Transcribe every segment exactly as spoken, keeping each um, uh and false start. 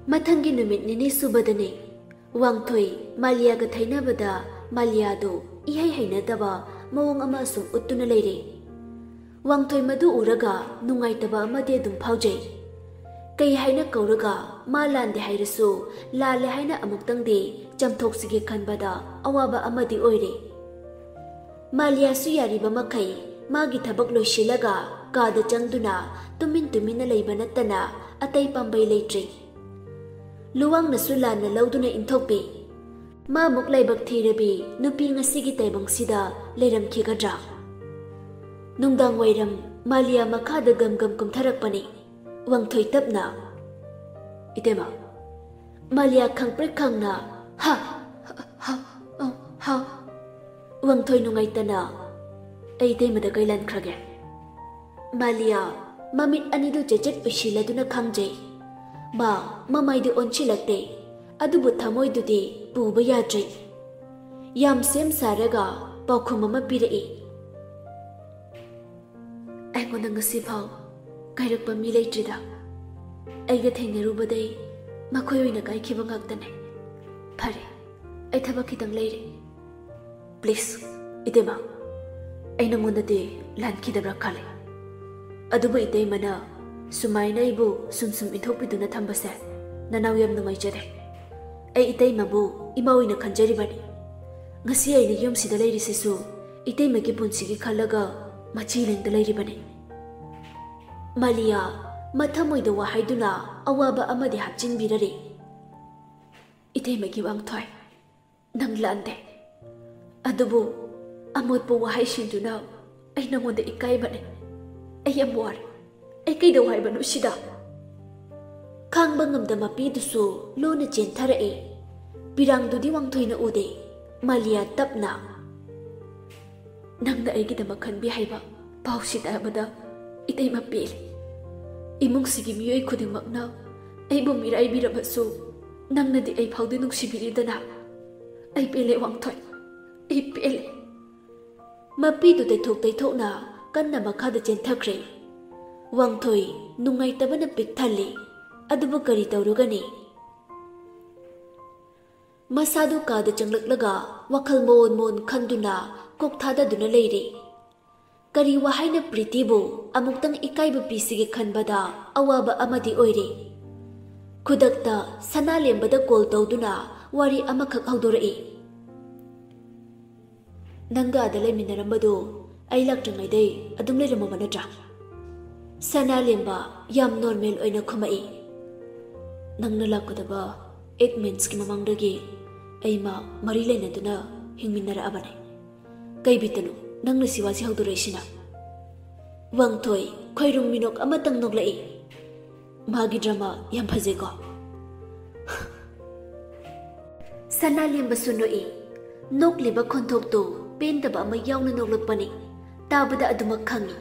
ꯃꯊꯪꯒꯤ ꯅꯨꯃꯤꯠ ꯅꯤꯅꯤ ꯁꯨꯕꯗꯅꯤ꯫ ꯋꯥꯡꯊꯣꯏ ꯃꯥꯂꯤꯌꯥꯒ ꯊꯩꯅꯕꯗ ꯃꯥꯂꯤꯌꯥꯗꯨ ꯏꯍꯩ ꯍꯩꯅꯗꯕ ꯃꯑꯣꯡ ꯑꯃ ꯑꯁꯨꯝ ꯎꯠꯇꯨꯅ ꯂꯩꯔꯦ꯫ ꯋꯥꯡꯊꯣꯏ ꯃꯗꯨ ꯎꯔꯒ ꯅꯨꯡꯉꯥꯏꯇꯕ ꯑꯃꯗꯤ ꯑꯗꯨꯝ ꯐꯥꯎꯖꯩ꯫ ꯀꯩ ꯍꯥꯏꯅ ꯀꯧꯔꯒ ꯃꯥ ꯂꯥꯟꯗꯦ ꯍꯥꯏꯔꯁꯨ ꯂꯥꯜꯂꯦ ꯍꯥꯏꯅ ꯑꯃꯨꯛꯇꯪꯗꯤ ꯆꯝꯊꯣꯛꯁꯤꯒꯦ ꯈꯟꯕꯗ ꯑꯋꯥꯕ ꯑꯃꯗꯤ ꯑꯣꯏꯔꯦ꯫ ꯃꯥꯂꯤꯌꯥꯁꯨ ꯌꯥꯔꯤꯕ ꯃꯈꯩ ꯃꯥꯒꯤ ꯊꯕꯛ ꯂꯣꯏꯁꯤꯜꯂꯒ ꯀꯥꯗ ꯆꯪꯗꯨꯅ ꯇꯨꯃꯤꯟ ꯇꯨꯃꯤꯟꯅ ꯂꯩꯕ ꯅꯠꯇꯅ ꯑꯇꯩ ꯄꯥꯝꯕꯩ ꯂꯩꯇ꯭ꯔꯤ꯫ ꯂꯨꯋꯥꯡꯅꯁꯨ ꯂꯥꯟꯅ ꯂꯧꯗꯨꯅ ꯏꯟꯊꯣꯛꯄꯤ꯫ ꯃꯥꯃꯨꯛ ꯂꯥꯏꯕꯛ ꯊꯤꯔꯕꯤ ꯅꯨꯄꯤ ꯉꯁꯤꯒꯤ ꯇꯥꯏꯕꯪꯁꯤꯗ ꯂꯩꯔꯝꯈꯤꯒꯗ꯭ꯔꯥ? ꯅꯨꯡꯗꯥꯡ ꯋꯥꯏꯔꯝ ꯃꯥꯂꯤꯌꯥ ꯃꯈꯥꯗ ꯒꯝ ꯒꯝ ꯀꯨꯝꯊꯔꯛꯄꯅꯤ꯫ ꯋꯥꯡꯊꯣꯏ ꯇꯞꯅ, "ꯏꯇꯩꯃ!" ꯃꯥꯂꯤꯌꯥ ꯈꯪꯄ꯭ꯔꯦꯛ ꯈꯪꯅ, "ꯍꯥ, ꯍꯥ, ꯍꯥ, ꯑ, ꯍꯥ꯫" ꯋꯥꯡꯊꯣꯏ ꯅꯨꯡꯉꯥꯏꯇꯅ, "ꯑꯩ ꯏꯇꯩꯃꯗ ꯀꯩ ꯂꯥꯟꯈ꯭ꯔꯒꯦ?" ꯃꯥꯂꯤꯌꯥ ꯃꯃꯤꯠ ꯑꯅꯤꯗꯨ ꯆꯦꯆꯦꯠ ꯎꯏꯁꯤꯜꯂꯗꯨꯅ ꯈꯪꯖꯩ꯫ ꯃꯥ ꯃꯃꯥꯏꯗꯤ ꯑꯣꯟꯁꯤꯜꯂꯛꯇꯦ, ꯑꯗꯨꯕꯨ ꯊꯃꯣꯏꯗꯨꯗꯤ ꯄꯨꯕ ꯌꯥꯗ꯭ꯔꯦ꯫ ꯌꯥꯝ ꯁꯦꯝ ꯁꯥꯔꯒ ꯄꯥꯎꯈꯨꯝ ꯑꯃ ꯄꯤꯔꯛꯏ꯫ "ꯑꯩꯉꯣꯟꯗ ꯉꯁꯤꯐꯥꯎ ꯀꯥꯏꯔꯛꯄ ꯃꯤ ꯂꯩꯇ꯭ꯔꯤꯗ꯫ ꯑꯩꯒ ꯊꯦꯡꯅꯔꯨꯕꯗꯩ ꯃꯈꯣꯏ ꯑꯣꯏꯅ ꯀꯥꯏꯈꯤꯕ ꯉꯥꯛꯇꯅꯦ꯫ ꯐꯔꯦ, ꯑꯩ ꯊꯕꯛ ꯈꯤꯇꯪ ꯂꯩꯔꯦ꯫ Please, ꯏꯇꯩꯃ, ꯑꯩ ꯅꯉꯣꯟꯗꯗꯤ ꯂꯥꯟꯈꯤꯗꯕ꯭ꯔꯥ ꯈꯜꯂꯦ꯫ ꯑꯗꯨꯕꯨ ꯏꯇꯩꯃꯅ ꯁꯨꯃꯥꯏꯅ ꯑꯩꯕꯨ ꯁꯨꯝ ꯁꯨꯝ ꯏꯟꯊꯣꯛꯄꯤꯗꯨꯅ ꯊꯝꯕꯁꯦ ꯅꯅꯥꯎ ꯌꯥꯝ ꯅꯨꯡꯉꯥꯏꯖꯔꯦ꯫ ꯑꯩ ꯏꯇꯩꯃꯕꯨ ꯏꯃꯥ ꯑꯣꯏꯅ ꯈꯟꯖꯔꯤꯕꯅꯤ꯫ ꯉꯁꯤ ꯑꯩꯅ ꯌꯨꯝꯁꯤꯗ ꯂꯩꯔꯤꯁꯤꯁꯨ ꯏꯇꯩꯃꯒꯤ ꯄꯨꯟꯁꯤꯒꯤ ꯈꯜꯂꯒ ꯃꯆꯤ ꯂꯦꯡꯗ ꯂꯩꯔꯤꯕꯅꯤ꯫" ꯃꯥꯂꯤꯌꯥ ꯃꯊꯃꯣꯏꯗ ꯋꯥꯍꯩꯗꯨꯅ ꯑꯋꯥꯕ ꯑꯃꯗꯤ ꯍꯥꯞꯆꯤꯟꯕꯤꯔꯔꯦ꯫ "ꯏꯇꯩꯃꯒꯤ ꯋꯥꯡꯊꯣꯏ, ꯅꯪ ꯂꯥꯟꯗꯦ꯫ ꯑꯗꯨꯕꯨ ꯑꯃꯣꯠꯄ ꯋꯥꯍꯩꯁꯤꯡꯗꯨꯅ ꯑꯩ ꯅꯉꯣꯟꯗ ꯏꯀꯥꯏꯕꯅꯦ꯫ ꯑꯩ ꯌꯥꯝ ꯋꯥꯔꯦ꯫ ꯑꯩ ꯀꯩꯗꯧ ꯍꯥꯏꯕꯅꯣ ꯁꯤꯗ?" ꯈꯥꯡꯕ ꯉꯝꯗ ꯃꯄꯤꯗꯨꯁꯨ ꯂꯣꯟꯅ ꯆꯦꯟꯊꯔꯛꯏ꯫ ꯄꯤꯔꯥꯡꯗꯨꯗꯤ ꯋꯥꯡꯊꯣꯏꯅ ꯎꯗꯦ꯫ ꯃꯥꯂꯤꯌꯥ ꯇꯞꯅ, "ꯅꯪꯅ ꯑꯩꯒꯤꯗꯃꯛ ꯈꯟꯕꯤ ꯍꯥꯏꯕ ꯄꯥꯎꯁꯤ ꯇꯥꯕꯗ ꯏꯇꯩꯃ ꯄꯦꯜꯂꯤ꯫ ꯏꯃꯨꯡꯁꯤꯒꯤ ꯃꯤꯑꯣꯏ ꯈꯨꯗꯤꯡꯃꯛꯅ ꯑꯩꯕꯨ ꯃꯤꯔꯥꯏꯕꯤꯔꯕꯁꯨ ꯅꯪꯅꯗꯤ ꯑꯩ ꯐꯥꯎꯗꯤ ꯅꯨꯡꯁꯤꯕꯤꯔꯤꯗꯅ꯫ ꯑꯩ ꯄꯦꯜꯂꯦ ꯋꯥꯡꯊꯣꯏ, ꯑꯩ ꯄꯦꯜꯂꯦ꯫" ꯃꯄꯤꯗꯨ ꯇꯩꯊꯣꯛ ꯇꯩꯊꯣꯛꯅ ꯀꯟꯅ ꯃꯈꯥꯗ ꯆꯦꯟꯊꯈ꯭ꯔꯦ꯫ ꯋꯥꯡꯊꯣꯏ ꯅꯨꯡꯉꯥꯏꯇꯕꯅ ꯄꯤꯛ ꯊꯜꯂꯤ꯫ ꯑꯗꯨꯕꯨ ꯀꯔꯤ ꯇꯧꯔꯨꯒꯅꯤ? ꯃꯁꯥꯗꯨ ꯀꯥꯗ ꯆꯪꯂꯛꯂꯒ ꯋꯥꯈꯜ ꯃꯑꯣꯟ ꯃꯑꯣꯟ ꯈꯟꯗꯨꯅ ꯀꯣꯛ ꯊꯥꯗꯗꯨꯅ ꯂꯩꯔꯤ꯫ ꯀꯔꯤ ꯋꯥꯍꯩꯅ ꯄ꯭ꯔꯤꯇꯤꯕꯨ ꯑꯃꯨꯛꯇꯪ ꯏꯀꯥꯏꯕ ꯄꯤꯁꯤꯒꯦ ꯈꯟꯕꯗ ꯑꯋꯥꯕ ꯑꯃꯗꯤ ꯑꯣꯏꯔꯤ꯫ ꯈꯨꯗꯛꯇ ꯁꯅꯥꯂꯦꯝꯕꯗ ꯀꯣꯜ ꯇꯧꯗꯨꯅ ꯋꯥꯔꯤ ꯑꯃꯈꯛ ꯍꯧꯗꯣꯔꯛꯏ꯫ "ꯅꯪꯒ ꯑꯥꯗ ꯂꯩꯃꯤꯟꯅꯔꯝꯕꯗꯣ ꯑꯩ ꯂꯥꯛꯇ꯭ꯔꯤꯉꯩꯗꯩ ꯑꯗꯨꯝ ꯂꯩꯔꯝꯃꯕ ꯅꯠꯇ꯭ꯔꯥ?" ꯁꯅꯥꯂꯦꯝꯕ ꯌꯥꯝ ꯅꯣꯔꯃꯦꯜ ꯑꯣꯏꯅ ꯈꯨꯝꯃꯛꯏ꯫ "ꯅꯪꯅ ꯂꯥꯛꯀꯗꯕ ꯑꯩꯠ ꯃꯟꯁꯀꯤ ꯃꯃꯥꯡꯗꯒꯤ ꯑꯩ ꯃꯥ ꯃꯔꯤ ꯂꯩꯅꯗꯨꯅ ꯍꯤꯡꯃꯤꯟꯅꯔꯛꯑꯕꯅꯦ꯫ ꯀꯩ ꯕꯤꯠꯇꯅꯣ ꯅꯪꯅ ꯁꯤ ꯋꯥꯁꯤ ꯍꯧꯗꯣꯔꯛꯏꯁꯤꯅ?" ꯋꯥꯡꯊꯣꯏ ꯈꯣꯏꯔꯨꯝ ꯃꯤꯅꯣꯛ ꯑꯃꯇꯪ ꯅꯣꯛꯂꯛꯏ꯫ "ꯃꯥꯒꯤ ꯗ꯭ꯔꯃꯥ ꯌꯥꯝ ꯐꯖꯩꯀꯣ?" ꯁꯅꯥꯂꯦꯝꯕꯁꯨ ꯅꯣꯛꯏ꯫ ꯅꯣꯛꯂꯤꯕ ꯈꯣꯟꯊꯣꯛꯇꯨ ꯄꯦꯟꯗꯕ ꯑꯃ ꯌꯥꯎꯅ ꯅꯣꯛꯂꯛꯄꯅꯤ꯫ ꯇꯥꯕꯗ ꯑꯗꯨꯃꯛ ꯈꯪꯏ꯫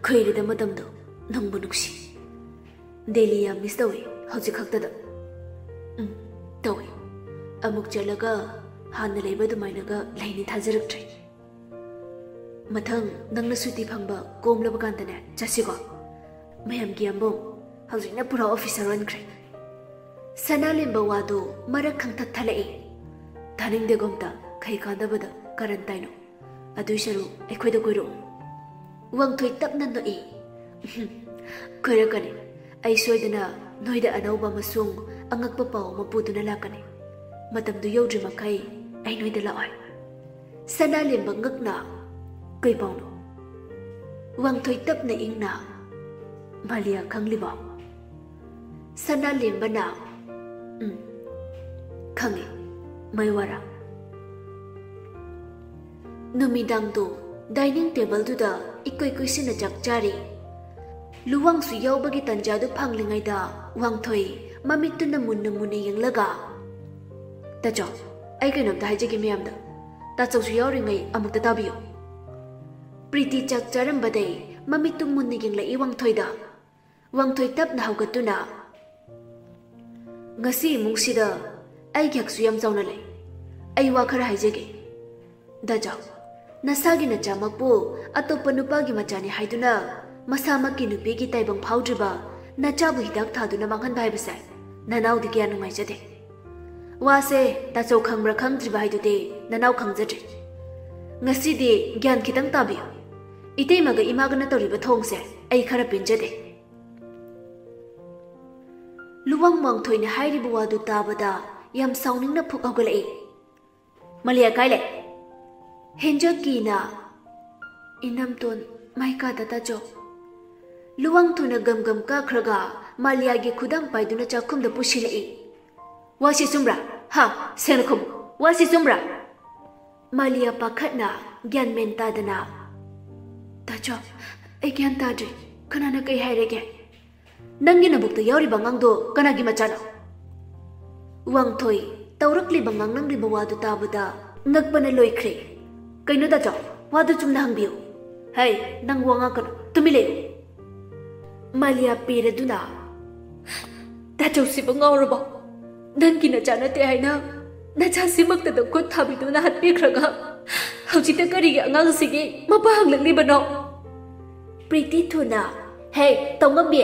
"ꯈꯨꯏꯔꯤꯗ ꯃꯇꯝꯗꯣ ꯅꯨꯡꯕꯨ ꯅꯨꯡꯁꯤ꯫ ꯗꯦꯜꯂꯤ ꯌꯥꯝ ꯃꯤꯁ ꯇꯧꯏ ꯍꯧꯖꯤꯛ ꯈꯛꯇꯗ꯫" "ꯎꯝ, ꯇꯧꯏ꯫ ꯑꯃꯨꯛ ꯆꯠꯂꯒ ꯍꯥꯟꯅ ꯂꯩꯕ ꯑꯗꯨꯃꯥꯏꯅꯒ ꯂꯩꯅꯤ ꯊꯥꯖꯔꯛꯇ꯭ꯔꯦ꯫ ꯃꯊꯪ ꯅꯪꯅ ꯁꯨꯇꯤ ꯐꯪꯕ ꯀꯣꯝꯂꯕ ꯀꯥꯟꯗꯅꯦ ꯆꯠꯁꯤꯀꯣ꯫ ꯃꯌꯥꯝꯒꯤ ꯑꯝꯕꯣꯝ ꯍꯧꯖꯤꯛꯅ ꯄꯨꯔꯥ ꯑꯣꯐꯤꯁꯔ ꯑꯣꯟꯈ꯭ꯔꯦ꯫" ꯁꯅꯥꯂꯦꯝꯕ ꯋꯥꯗꯨ ꯃꯔꯛ ꯈꯪꯊꯠ ꯊꯠꯂꯛꯏ꯫ "ꯇꯥꯅꯤꯡꯗꯦꯀꯣ ꯑꯝꯇ, ꯀꯩ ꯀꯥꯟꯗꯕꯗ ꯀꯔꯟ ꯇꯥꯏꯅꯣ? ꯑꯗꯨꯏ ꯁꯔꯨꯛ ꯑꯩꯈꯣꯏꯗ ꯀꯣꯏꯔꯛꯑꯣ꯫" ꯋꯥꯡꯊꯣꯏ ꯇꯞꯅ ꯅꯣꯛꯏ꯫ "ꯎꯝꯍꯨꯝ, ꯀꯣꯏꯔꯛꯀꯅꯤ꯫ ꯑꯩ ꯁꯣꯏꯗꯅ ꯅꯣꯏꯗ ꯑꯅꯧꯕ ꯑꯃꯁꯨꯡ ꯑꯉꯛꯄ ꯄꯥꯎ ꯑꯃ ꯄꯨꯗꯨꯅ ꯂꯥꯛꯀꯅꯤ꯫ ꯃꯇꯝꯗꯨ ꯌꯧꯗ꯭ꯔꯤ ꯃꯈꯩ ꯑꯩ ꯅꯣꯏꯗ ꯂꯥꯛꯑꯣꯏ꯫" ꯁꯅꯥꯂꯦꯝꯕ ꯉꯛꯅ, "ꯀꯩ ꯄꯥꯎꯅꯣ?" ꯋꯥꯡꯊꯣꯏ ꯇꯞꯅ ꯏꯪꯅ, "ꯃꯥꯂꯤꯌꯥ ꯈꯪꯂꯤꯕꯣ?" ꯁꯅꯥꯂꯦꯝꯕꯅ, "ꯎꯝ, ꯈꯪꯉꯤ꯫ ꯃꯩ ꯋꯥꯔꯥ?" ꯅꯨꯃꯤꯗꯥꯡꯗꯣ ꯗꯥꯏꯅꯤꯡ ꯇꯦꯕꯜꯗꯨꯗ ꯏꯀꯨꯏ ꯀꯨꯏꯁꯤꯟꯅ ꯆꯥꯛ ꯆꯥꯔꯤ꯫ ꯂꯨꯋꯥꯡꯁꯨ ꯌꯥꯎꯕꯒꯤ ꯇꯟꯖꯥꯗꯨ ꯐꯪꯂꯤꯉꯩꯗ ꯋꯥꯡꯊꯣꯏ ꯃꯃꯤꯠꯇꯨꯅ ꯃꯨꯟꯅ ꯃꯨꯟꯅ ꯌꯦꯡꯂꯒ, "ꯇꯥꯆꯧ, ꯑꯩ ꯀꯩꯅꯣꯝꯇ ꯍꯥꯏꯖꯒꯦ ꯃꯌꯥꯝꯗ꯫ ꯇꯥꯆꯧꯁꯨ ꯌꯥꯎꯔꯤꯉꯩ ꯑꯃꯨꯛꯇ ꯇꯥꯕꯤꯌꯨ꯫" ꯄ꯭ꯔꯤꯇꯤ ꯆꯥꯛ ꯆꯥꯔꯝꯕꯗꯩ ꯃꯃꯤꯠꯇꯨ ꯃꯨꯟꯅ ꯌꯦꯡꯂꯛꯏ ꯋꯥꯡꯊꯣꯏꯗ꯫ ꯋꯥꯡꯊꯣꯏ ꯇꯞꯅ ꯍꯧꯒꯠꯇꯨꯅ, "ꯉꯁꯤ ꯏꯃꯨꯡꯁꯤꯗ ꯑꯩꯒꯤ ꯍꯛꯁꯨ ꯌꯥꯝ ꯆꯥꯎꯅ ꯂꯩ꯫ ꯑꯩ ꯋꯥ ꯈꯔ ꯍꯥꯏꯖꯒꯦ꯫ ꯗꯥꯆꯧ, ꯅꯁꯥꯒꯤ ꯅꯆꯥꯃꯛꯄꯨ ꯑꯇꯣꯞꯄ ꯅꯨꯄꯥꯒꯤ ꯃꯆꯥꯅꯤ ꯍꯥꯏꯗꯨꯅ ꯃꯁꯥꯃꯛꯀꯤ ꯅꯨꯄꯤꯒꯤ ꯇꯥꯏꯕꯪ ꯐꯥꯎꯗ꯭ꯔꯤꯕ ꯅꯆꯥꯕꯨ ꯍꯤꯗꯥꯛ ꯊꯥꯗꯨꯅ ꯃꯥꯡꯍꯟꯕ ꯍꯥꯏꯕꯁꯦ ꯅꯅꯥꯎꯗꯤ ꯀꯌꯥ ꯅꯨꯡꯉꯥꯏꯖꯗꯦ꯫ ꯋꯥꯁꯦ ꯇꯥꯆꯧ ꯈꯪꯕ꯭ꯔꯥ ꯈꯪꯗ꯭ꯔꯤꯕ ꯍꯥꯏꯗꯨꯗꯤ ꯅꯅꯥꯎ ꯈꯪꯖꯗ꯭ꯔꯦ꯫ ꯉꯁꯤꯗꯤ ꯒ꯭ꯌꯥꯟ ꯈꯤꯇꯪ ꯇꯥꯕꯤꯌꯨ꯫ ꯏꯇꯩꯃꯒ ꯏꯃꯥꯒꯅ ꯇꯧꯔꯤꯕ ꯊꯣꯡꯁꯦ ꯑꯩ ꯈꯔ ꯄꯦꯟꯖꯗꯦ꯫ ꯂꯨꯋꯥꯡ ꯋꯥꯡꯊꯣꯏꯅ ꯍꯥꯏꯔꯤꯕ ꯋꯥꯗꯨ ꯇꯥꯕꯗ ꯌꯥꯝ ꯁꯥꯎꯅꯤꯡꯅ ꯐꯨꯛ ꯍꯧꯒꯠꯂꯛꯏ꯫ "ꯃꯂꯤꯌꯥ ꯀꯥꯏ ꯂꯩ?" ꯍꯦꯟꯖꯛꯀꯤꯅ ꯏꯅꯝꯇꯣꯟ ꯃꯥꯏꯀꯥꯗ ꯇꯥꯆꯧ꯫ ꯂꯨꯋꯥꯡꯊꯣꯏꯅ ꯒꯝ ꯒꯝ ꯀꯥꯈ꯭ꯔꯒ ꯃꯥꯂꯤꯌꯥꯒꯤ ꯈꯨꯗꯥꯡ ꯄꯥꯏꯗꯨꯅ ꯆꯥꯛꯈꯨꯝꯗ ꯄꯨꯁꯤꯜꯂꯛꯏ꯫ "ꯋꯥꯁꯤ ꯆꯨꯝꯕ꯭ꯔꯥ? ꯍꯥ? ꯁꯦꯡꯅ ꯈꯨꯝꯃꯨ꯫ ꯋꯥꯁꯤ ꯆꯨꯝꯕ꯭ꯔꯥ?" ꯃꯥꯂꯤꯌꯥ ꯄꯥꯈꯠꯅ ꯒ꯭ꯌꯥꯟ ꯃꯦꯟ ꯇꯥꯗꯅ, "ꯇꯥꯆꯧ, ꯑꯩ ꯒ꯭ꯌꯥꯟ ꯇꯥꯗ꯭ꯔꯦ꯫ ꯀꯅꯥꯅ ꯀꯩ ꯍꯥꯏꯔꯒꯦ?" "ꯅꯪꯒꯤ ꯅꯕꯨꯛꯇ ꯌꯥꯎꯔꯤꯕ ꯑꯉꯥꯡꯗꯣ ꯀꯅꯥꯒꯤ ꯃꯆꯥꯅꯣ?" ꯋꯥꯡꯊꯣꯏ ꯇꯧꯔꯛꯂꯤꯕ ꯉꯥꯡꯂꯝꯂꯤꯕ ꯋꯥꯗꯨ ꯇꯥꯕꯗ ꯉꯛꯄꯅ ꯂꯣꯏꯈ꯭ꯔꯦ꯫ "ꯀꯩꯅꯣ ꯇꯥꯆꯧ, ꯋꯥꯗꯨ ꯆꯨꯝꯅ ꯍꯪꯕꯤꯌꯨ꯫ ꯍꯩ, ꯅꯪ ꯋꯥ ꯉꯥꯡꯀꯅꯨ, ꯇꯨꯃꯤꯟ ꯂꯩꯌꯨ!" ꯃꯥꯂꯤꯌꯥ ꯄꯦꯔꯗꯨꯅ, "ꯇꯥꯆꯧꯁꯤꯕꯨ ꯉꯥꯎꯔꯕꯣ? ꯅꯪꯒꯤ ꯅꯆꯥ ꯅꯠꯇꯦ ꯍꯥꯏꯅ ꯅꯆꯥꯁꯤꯃꯛꯇꯗ ꯈꯨꯠ ꯊꯥꯕꯤꯗꯨꯅ ꯍꯥꯠꯄꯤꯈ꯭ꯔꯒ ꯍꯧꯖꯤꯛꯇ ꯀꯔꯤꯒꯤ ꯑꯉꯥꯡꯁꯤꯒꯤ ꯃꯄꯥ ꯍꯪꯂꯛꯂꯤꯕꯅꯣ?" ꯄ꯭ꯔꯤꯇꯤ ꯊꯨꯅ, "ꯍꯦ, ꯇꯧꯉꯝꯕꯤ,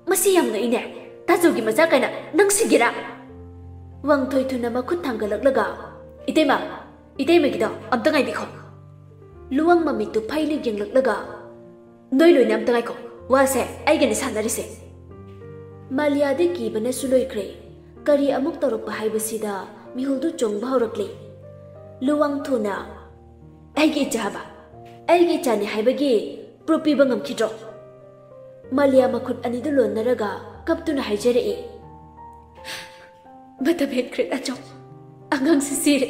ꯃꯁꯤ ꯌꯥꯝ ꯉꯛꯏꯅꯦ꯫ ꯇꯥꯆꯧꯒꯤ ꯃꯆꯥ ꯀꯥꯏꯅ ꯅꯪ ꯁꯤꯒꯦꯔꯥ?" ꯋꯥꯡꯊꯣꯏ ꯊꯨꯅ ꯃꯈꯨꯠ ꯊꯥꯡꯒꯠꯂꯛꯂꯒ, "ꯏꯇꯩꯃ, ꯏꯇꯩꯃꯒꯤꯗꯣ ꯑꯝꯇ ꯉꯥꯏꯕꯤꯈꯣ꯫" ꯂꯨꯋꯥꯡ ꯃꯃꯤꯠꯇꯨ ꯐꯩꯅ ꯌꯦꯡꯂꯛꯂꯒ, "ꯅꯣꯏ ꯂꯣꯏꯅ ꯑꯝꯇ ꯉꯥꯏꯈꯣ, ꯋꯥꯁꯦ ꯑꯩꯒꯅꯤ ꯁꯥꯟꯅꯔꯤꯁꯦ꯫" ꯃꯥꯂꯤꯌꯥꯗꯤ ꯀꯤꯕꯅꯁꯨ ꯂꯣꯏꯈ꯭ꯔꯦ꯫ ꯀꯔꯤ ꯑꯃꯨꯛ ꯇꯧꯔꯛꯄ ꯍꯥꯏꯕꯁꯤꯗ ꯃꯤꯍꯨꯜꯗꯨ ꯆꯣꯡꯕ ꯍꯧꯔꯛꯂꯦ꯫ ꯂꯨꯋꯥꯡ ꯊꯨꯅ, "ꯑꯩꯒꯤ ꯏꯆꯥ ꯍꯥꯏꯕ, ꯑꯩꯒꯤ ꯏꯆꯥꯅꯤ ꯍꯥꯏꯕꯒꯤ ꯄ꯭ꯔꯨꯞ ꯄꯤꯕ ꯉꯝꯈꯤꯗ꯭ꯔꯣ?" ꯃꯥꯂꯤꯌꯥ ꯃꯈꯨꯠ ꯑꯅꯤꯗꯨ ꯂꯣꯟꯅꯔꯒ ꯀꯞꯇꯨꯅ ꯍꯥꯏꯖꯔꯛꯏ꯫ "ꯃꯇꯝ ꯍꯦꯟꯈ꯭ꯔꯦ ꯇꯥꯆꯧ꯫ ꯑꯉꯥꯡꯁꯤ ꯁꯤꯔꯦ꯫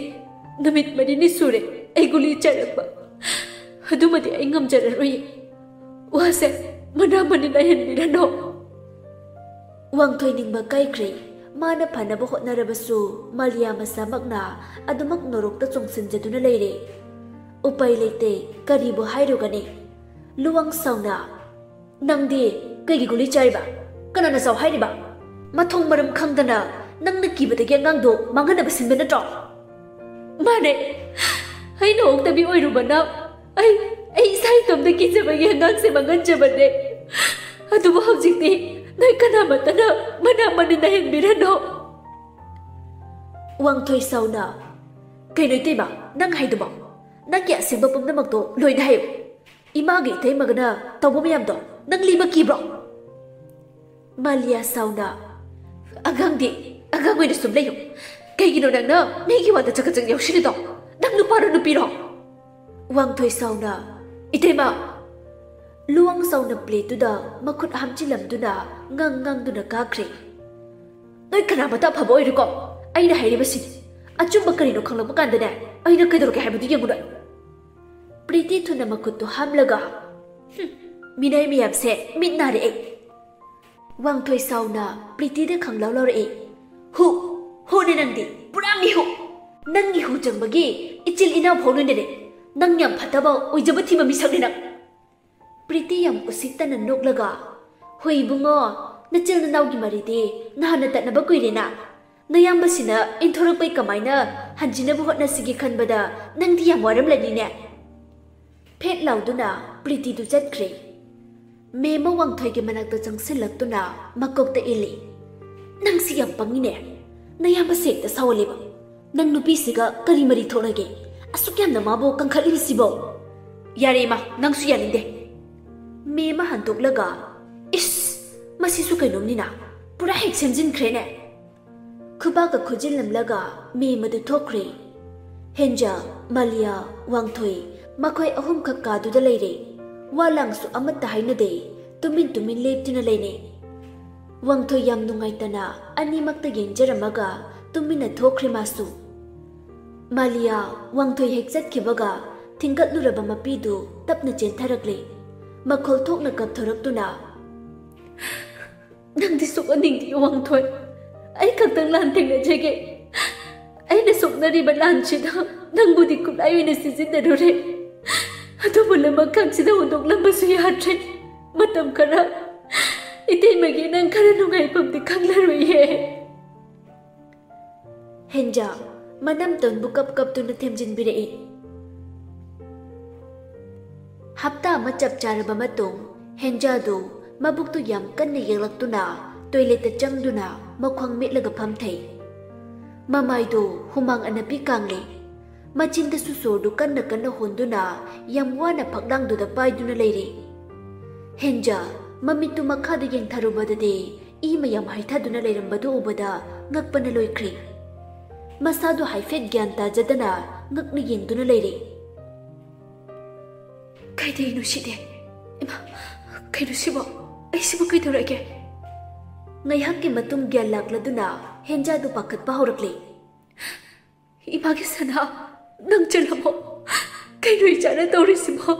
ꯅꯨꯃꯤꯠ ꯃꯔꯤꯅꯤ ꯁꯨꯔꯦ ꯑꯩ ꯒꯨꯂꯤ ꯆꯥꯔꯛꯄ꯫ ꯑꯗꯨꯃꯗꯤ ꯑꯩ ꯉꯝꯖꯔꯔꯣꯏꯌꯦ꯫ ꯋꯥꯁꯦ ꯃꯅꯥ ꯃꯅꯤꯟ ꯂꯥꯏꯍꯟꯕꯤꯔꯅꯨ꯫" ꯋꯥꯡꯊꯣꯏ ꯅꯤꯡꯕ ꯀꯥꯏꯈ꯭ꯔꯦ꯫ ꯃꯥꯅ ꯐꯅꯕ ꯍꯣꯠꯅꯔꯕꯁꯨ ꯃꯥꯂꯤꯌꯥ ꯃꯁꯥꯃꯛꯅ ꯑꯗꯨꯃꯛ ꯅꯣꯔꯣꯛꯇ ꯆꯣꯡꯁꯤꯟꯖꯗꯨꯅ ꯂꯩꯔꯦ꯫ ꯎꯄꯥꯏ ꯂꯩꯇꯦ, ꯀꯔꯤꯕꯨ ꯍꯥꯏꯔꯨꯒꯅꯤ? ꯂꯨꯋꯥꯡ ꯁꯥꯎꯅ, "ꯅꯪꯗꯤ ꯀꯩꯒꯤ ꯒꯨꯂꯤ ꯆꯥꯔꯤꯕ? ꯀꯅꯥꯅ ꯆꯥꯎ ꯍꯥꯏꯔꯤꯕ? ꯃꯊꯣꯡ ꯃꯔꯝ ꯈꯪꯗꯅ ꯅꯪꯅ ꯀꯤꯕꯗꯒꯤ ꯑꯉꯥꯡꯗꯣ ꯃꯥꯡꯍꯟꯅꯕ ꯁꯤꯟꯕ ꯅꯠꯇ꯭ꯔꯣ?" "ꯃꯥꯅꯦ, ꯑꯩꯅ ꯑꯣꯛꯇꯕꯤ ꯑꯣꯏꯔꯨꯕꯅ ꯑꯩ, ꯑꯩ ꯏꯁꯥ ꯏꯇꯣꯝꯇ ꯀꯤꯖꯕꯒꯤ ꯑꯉꯥꯡꯁꯦ ꯃꯥꯡꯍꯟꯖꯕꯅꯦ꯫ ꯑꯗꯨꯕꯨ ꯍꯧꯖꯤꯛꯇꯤ ꯅꯣꯏ ꯀꯅꯥꯃꯠꯇꯅ ꯃꯅꯥ ꯃꯅꯤꯟ ꯅꯥꯏꯍꯟꯕꯤꯔꯅꯨ꯫ ꯋꯥꯡꯊꯣꯏ ꯁꯥꯎꯅ, "ꯀꯩꯅꯣ ꯏꯇꯩꯃ, ꯅꯪ ꯍꯥꯏꯗꯨꯕꯣ? ꯅꯪꯒꯤ ꯑꯁꯦꯡꯕ ꯄꯨꯝꯅꯃꯛꯇꯣ ꯂꯣꯏꯅ ꯍꯥꯏꯌꯨ꯫ ꯏꯃꯥꯒ ꯏꯇꯩꯃꯒꯅ ꯇꯧꯕ ꯃꯌꯥꯝꯗꯣ ꯅꯪ ꯂꯤꯕ ꯀꯤꯕ꯭ꯔꯣ?" ꯃꯥꯂꯤꯌꯥ ꯁꯥꯎꯅ, "ꯑꯉꯥꯡꯗꯤ ꯑꯉꯥꯡ ꯑꯣꯏꯅ ꯁꯨꯝ ꯂꯩꯌꯨ꯫ ꯀꯩꯒꯤꯅꯣ ꯅꯪꯅ ꯃꯤꯒꯤ ꯋꯥꯗ ꯆꯀꯆꯛ ꯌꯥꯎꯁꯤꯜꯂꯤꯗꯣ? ꯅꯪ ꯅꯨꯄꯥꯔꯣ ꯅꯨꯄꯤꯔꯣ?" ꯋꯥꯡꯊꯣꯏ ꯁꯥꯎꯅ, "ꯏꯇꯩꯃ!" ꯂꯨꯋꯥꯡ ꯁꯥꯎꯅ ꯄ꯭ꯂꯦꯠꯇꯨꯗ ꯃꯈꯨꯠ ꯍꯥꯝꯖꯤꯜꯂꯝꯗꯨꯅ ꯉꯥꯡ ꯉꯥꯡꯗꯨꯅ ꯀꯥꯈ꯭ꯔꯦ꯫ "ꯅꯣꯏ ꯀꯅꯥꯃꯠꯇ ꯑꯐꯕ ꯑꯣꯏꯔꯣꯏꯀꯣ꯫ ꯑꯩꯅ ꯍꯥꯏꯔꯤꯕꯁꯤꯅꯤ꯫ ꯑꯆꯨꯝꯕ ꯀꯔꯤꯅꯣ ꯈꯪꯂꯛꯄ ꯀꯥꯟꯗꯅꯦ, ꯑꯩꯅ ꯀꯩꯗꯧꯔꯒꯦ ꯍꯥꯏꯕꯗꯨ ꯌꯦꯡꯉꯨ ꯅꯣꯏ꯫" ꯄ꯭ꯔꯤꯇꯤ ꯊꯨꯅ ꯃꯈꯨꯠꯇꯨ ꯍꯥꯝꯂꯒ, "ꯍꯨꯝ, ꯃꯤꯅꯥꯏ ꯃꯌꯥꯝꯁꯦ ꯃꯤꯠ ꯅꯥꯔꯦ ꯑꯩ꯫" ꯋꯥꯡꯊꯣꯏ ꯁꯥꯎꯅ ꯄ꯭ꯔꯤꯇꯤꯗ ꯈꯪꯂꯥꯎ ꯂꯥꯎꯔꯛꯏ꯫ "ꯍꯨ, ꯍꯨꯅꯦ ꯅꯪꯗꯤ, ꯄꯨꯔꯥ ꯃꯤꯍꯨ꯫ ꯅꯪꯒꯤ ꯍꯨ ꯆꯪꯕꯒꯤ ꯏꯆꯤꯜ ꯏꯅꯥꯎ ꯐꯥꯎ ꯂꯣꯏꯅꯔꯦ꯫ ꯅꯪ ꯌꯥꯝ ꯐꯠꯇꯕ, ꯑꯣꯏꯖꯕ ꯊꯤꯕ ꯃꯤꯁꯛꯅꯤ ꯅꯪ꯫" ꯄ꯭ꯔꯤꯇꯤ ꯌꯥꯝ ꯎꯁꯤꯠꯇꯅ ꯅꯣꯛꯂꯒ, "ꯍꯣꯏ ꯏꯕꯨꯡꯉꯣ, ꯅꯆꯤꯜ ꯅꯅꯥꯎꯒꯤ ꯃꯔꯤꯗꯤ ꯅꯍꯥꯟꯅ ꯇꯠꯅꯕ ꯀꯨꯏꯔꯦꯅ꯫ ꯅꯌꯥꯝꯕꯁꯤꯅ ꯏꯟꯊꯣꯔꯛꯄꯩ ꯀꯃꯥꯏꯅ ꯍꯟꯖꯤꯟꯅꯕ ꯍꯣꯠꯅꯁꯤꯒꯦ ꯈꯟꯕꯗ ꯅꯪꯗꯤ ꯌꯥꯝ ꯋꯥꯔꯝꯂꯅꯤꯅꯦ꯫" ꯐꯦꯠ ꯂꯥꯎꯗꯨꯅ ꯄ꯭ꯔꯤꯇꯤꯗꯨ ꯆꯠꯈ꯭ꯔꯦ꯫ ꯃꯦꯝꯃ ꯋꯥꯡꯊꯣꯏꯒꯤ ꯃꯅꯥꯛꯇ ꯆꯪꯁꯤꯜꯂꯛꯇꯨꯅ ꯃꯀꯣꯛꯇ ꯏꯜꯂꯤ꯫ "ꯅꯪꯁꯤ ꯌꯥꯝ ꯄꯪꯉꯤꯅꯦ꯫ ꯅꯌꯥꯝꯕꯁꯦ ꯍꯦꯛꯇ ꯁꯥꯎꯍꯜꯂꯦꯕ꯫ ꯅꯪ ꯅꯨꯄꯤꯁꯤꯒ ꯀꯔꯤ ꯃꯔꯤ ꯊꯣꯛꯅꯒꯦ? ꯑꯁꯨꯛ ꯌꯥꯝꯅ ꯃꯥꯕꯨ ꯀꯟꯈꯠꯂꯤꯕꯁꯤꯕꯣ?" "ꯌꯥꯔꯦ ꯏꯃꯥ, ꯅꯪꯁꯨ ꯌꯥꯅꯤꯡꯗꯦ꯫" ꯃꯦꯝꯃ ꯍꯟꯗꯣꯛꯂꯒ, "ꯏꯁ, ꯃꯁꯤꯁꯨ ꯀꯩꯅꯣꯝꯅꯤꯅ, ꯄꯨꯔꯥ ꯍꯦꯛ ꯁꯦꯝꯖꯤꯟꯈ꯭ꯔꯦꯅꯦ꯫" ꯈꯨꯕꯥꯛꯀ ꯈꯨꯖꯤꯜꯂꯝꯂꯒ ꯃꯦꯝꯃꯗꯨ ꯊꯣꯛꯈ꯭ꯔꯦ꯫ ꯍꯦꯟꯖꯥ, ꯃꯥꯂꯤꯌꯥ, ꯋꯥꯡꯊꯣꯏ, ꯃꯈꯣꯏ ꯑꯍꯨꯝꯈꯛ ꯀꯥꯗꯨꯗ ꯂꯩꯔꯦ꯫ ꯋꯥ ꯂꯥꯡꯁꯨ ꯑꯃꯠꯇ ꯍꯥꯏꯅꯗꯦ, ꯇꯨꯃꯤꯟ ꯇꯨꯃꯤꯟ ꯂꯦꯞꯇꯨꯅ ꯂꯩꯅꯩ꯫ ꯋꯥꯡꯊꯣꯏ ꯌꯥꯝ ꯅꯨꯡꯉꯥꯏꯇꯅ ꯑꯅꯤꯃꯛꯇ ꯌꯦꯡꯖꯔꯝꯃꯒ ꯇꯨꯃꯤꯟꯅ ꯊꯣꯛꯈ꯭ꯔꯦ ꯃꯥꯁꯨ꯫ ꯃꯥꯂꯤꯌꯥ, ꯋꯥꯡꯊꯣꯏ ꯍꯦꯛ ꯆꯠꯈꯤꯕꯒ ꯊꯤꯡꯒꯠꯂꯨꯔꯕ ꯃꯄꯤꯗꯨ ꯇꯞꯅ ꯆꯦꯟꯊꯔꯛꯂꯦ꯫ ꯃꯈꯣꯜ ꯊꯣꯛꯅ ꯀꯞꯊꯣꯔꯛꯇꯨꯅ, "ꯅꯪꯗꯤ ꯁꯣꯛꯍꯟꯅꯤꯡꯗꯦ ꯋꯥꯡꯊꯣꯏ꯫ ꯑꯩ ꯈꯛꯇꯪ ꯂꯥꯟ ꯊꯦꯡꯅꯖꯒꯦ꯫ ꯑꯩꯅ ꯁꯣꯛꯅꯔꯤꯕ ꯂꯥꯟꯁꯤꯗ ꯅꯪꯕꯨꯗꯤ ꯈꯨꯠꯂꯥꯏ ꯑꯣꯏꯅ ꯁꯤꯖꯤꯟꯅꯔꯨꯔꯦ꯫ ꯑꯗꯨꯕꯨ ꯂꯃꯛ ꯈꯛꯁꯤꯗ ꯍꯨꯟꯗꯣꯛꯂꯝꯕꯁꯨ ꯌꯥꯗ꯭ꯔꯦ꯫ ꯃꯇꯝ ꯈꯔ ꯏꯇꯩꯃꯒꯤ ꯅꯪ ꯈꯔ ꯅꯨꯡꯉꯥꯏꯐꯝꯗꯤ ꯈꯪꯂꯔꯣꯏꯌꯦ꯫" ꯍꯦꯟꯖꯥ, ꯃꯅꯝꯇꯣꯟꯕꯨ ꯀꯞ ꯀꯞꯇꯨꯅ ꯊꯦꯝꯖꯤꯟꯕꯤꯔꯛꯏ꯫ ꯍꯞꯇꯥ ꯑꯃ ꯆꯞ ꯆꯥꯔꯕ ꯃꯇꯨꯡ, ꯍꯦꯟꯖꯥꯗꯨ ꯃꯕꯨꯛꯇꯨ ꯌꯥꯝ ꯀꯟꯅ ꯌꯦꯛꯂꯛꯇꯨꯅ ꯇꯣꯏꯂꯦꯠꯇ ꯆꯪꯗꯨꯅ ꯃꯈ꯭ꯋꯥꯡ ꯃꯦꯠꯂꯒ ꯐꯝꯊꯩ꯫ ꯃꯃꯥꯏꯗꯨ ꯍꯨꯃꯥꯡ ꯑꯅꯞꯄꯤ ꯀꯥꯡꯂꯤ꯫ ꯃꯆꯤꯟꯗꯁꯨ ꯁꯣꯔꯗꯨ ꯀꯟꯅ ꯀꯟꯅ ꯍꯣꯟꯗꯨꯅ ꯌꯥꯝ ꯋꯥꯅ ꯐꯛꯂꯥꯡꯗꯨꯗ ꯄꯥꯏꯗꯨꯅ ꯂꯩꯔꯤ꯫ ꯍꯦꯟꯖꯥ ꯃꯃꯤꯠꯇꯨ ꯃꯈꯥꯗ ꯌꯦꯡꯊꯔꯨꯕꯗꯗꯤ ꯏ ꯃꯌꯥꯝ ꯍꯩꯊꯗꯨꯅ ꯂꯩꯔꯝꯕꯗꯨ ꯎꯕꯗ ꯉꯛꯄꯅ ꯂꯣꯏꯈ꯭ꯔꯦ꯫ ꯃꯁꯥꯗꯨ ꯍꯥꯏꯐꯦꯠ ꯒ꯭ꯌꯥꯟ ꯇꯥꯖꯗꯅ ꯉꯛꯅ ꯌꯦꯡꯗꯨꯅ ꯂꯩꯔꯤ꯫ "ꯀꯩꯗꯧꯔꯤꯅꯣ ꯁꯤꯗꯤ? ꯏꯃꯥ, ꯀꯩꯅꯣ ꯁꯤꯕꯣ? ꯑꯩꯁꯤꯕꯨ ꯀꯩꯗꯧꯔꯒꯦ?" ꯉꯥꯏꯍꯥꯛꯀꯤ ꯃꯇꯨꯡ ꯒ꯭ꯌꯥꯟ ꯂꯥꯛꯂꯗꯨꯅ ꯍꯦꯟꯖꯥꯗꯨ ꯄꯥꯈꯠꯄ ꯍꯧꯔꯛꯂꯦ꯫ "ꯏꯃꯥꯒꯤ ꯁꯅꯥ, ꯅꯪ ꯆꯦꯜꯂꯝꯃꯣ꯫ ꯀꯩꯅꯣ ꯏꯆꯥꯅ ꯇꯧꯔꯤꯁꯤꯕꯣ?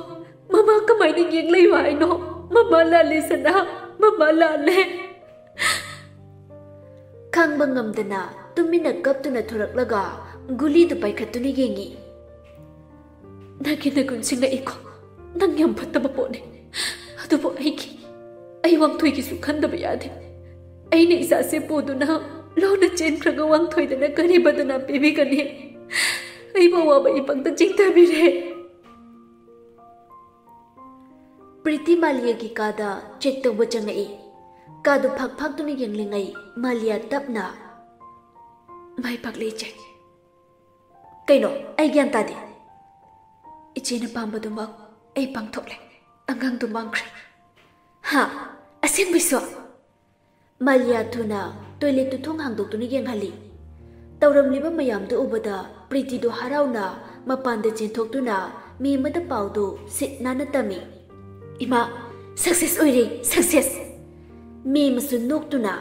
ꯃꯃꯥ ꯀꯃꯥꯏꯅ ꯌꯦꯡ ꯂꯩꯌꯨ ꯍꯥꯏꯅꯣ? ꯃꯃꯥ ꯂꯥꯜꯂꯦ ꯁꯅꯥ, ꯃꯃꯥ ꯂꯥꯜꯂꯦ꯫" ꯈꯥꯡꯕ ꯉꯝꯗꯅ ꯇꯨꯃꯤꯟꯅ ꯀꯞꯇꯨꯅ ꯊꯣꯔꯛꯂꯒ ꯒꯨꯂꯤꯗꯨ ꯄꯥꯏꯈꯠꯇꯨꯅ ꯌꯦꯡꯉꯤ꯫ "ꯅꯪꯒꯤ ꯅꯒꯨꯟꯁꯤ ꯉꯛꯏꯀꯣ꯫ ꯅꯪ ꯌꯥꯝ ꯐꯠꯇꯕ ꯄꯣꯠꯅꯤ꯫ ꯑꯗꯨꯕꯨ ꯑꯩꯒꯤ, ꯑꯩ ꯋꯥꯡꯊꯣꯏꯒꯤꯁꯨ ꯈꯟꯗꯕ ꯌꯥꯗꯦ꯫ ꯑꯩꯅ ꯏꯆꯥꯁꯦ ꯄꯨꯗꯨꯅ ꯂꯣꯟꯅ ꯆꯦꯟꯈ꯭ꯔꯒ ꯋꯥꯡꯊꯣꯏꯗꯅ ꯀꯔꯤ ꯕꯗꯅꯥꯝ ꯄꯤꯕꯤꯒꯅꯤ? ꯑꯩꯕꯨ ꯑꯋꯥꯕ ꯏꯄꯪꯗ ꯆꯤꯡꯊꯕꯤꯔꯦ꯫" ꯄ꯭ꯔꯤꯇꯤ ꯃꯥꯂꯤꯌꯥꯒꯤ ꯀꯥꯗ ꯆꯦꯛ ꯇꯧꯕ ꯆꯪꯉꯛꯏ꯫ ꯀꯥꯗꯨ ꯐꯥꯛ ꯐꯥꯛꯇꯨꯅ ꯌꯦꯡꯂꯤꯉꯩ ꯃꯥꯂꯤꯌꯥ ꯇꯞꯅ, "ꯃꯥꯏ ꯄꯥꯛꯂꯦ ꯏꯆꯦ꯫" "ꯀꯩꯅꯣ? ꯑꯩ ꯒ꯭ꯌꯥꯟ ꯇꯥꯗꯦ꯫" "ꯏꯆꯦꯅ ꯄꯥꯝꯕꯗꯨꯃꯛ ꯑꯩ ꯄꯥꯡꯊꯣꯛꯂꯦ꯫ ꯑꯉꯥꯡꯗꯨ ꯃꯥꯡꯈ꯭ꯔꯦ꯫" "ꯍꯥ? ꯑꯁꯦꯡꯕꯩꯁꯨ?" ꯃꯥꯂꯤꯌꯥ ꯊꯨꯅ ꯇꯣꯏꯂꯦꯠꯇꯨ ꯊꯣꯡ ꯍꯥꯡꯗꯣꯛꯇꯨꯅ ꯌꯦꯡꯍꯜꯂꯤ꯫ ꯇꯧꯔꯝꯂꯤꯕ ꯃꯌꯥꯝꯗꯨ ꯎꯕꯗ ꯄ꯭ꯔꯤꯇꯤꯗꯨ ꯍꯔꯥꯎꯅ ꯃꯄꯥꯟꯗ ꯆꯦꯟꯊꯣꯛꯇꯨꯅ ꯃꯦꯝ ꯑꯃꯗ ꯄꯥꯎꯗꯨ ꯁꯤꯠ ꯅꯥꯟꯅ ꯇꯝꯃꯤ꯫ "ꯏꯃꯥ, ꯁꯛꯁꯦꯁ ꯑꯣꯏꯔꯦ, ꯁꯛꯁꯦꯁ!" ꯃꯦꯝ ꯑꯃꯁꯨ ꯅꯣꯛꯇꯨꯅ,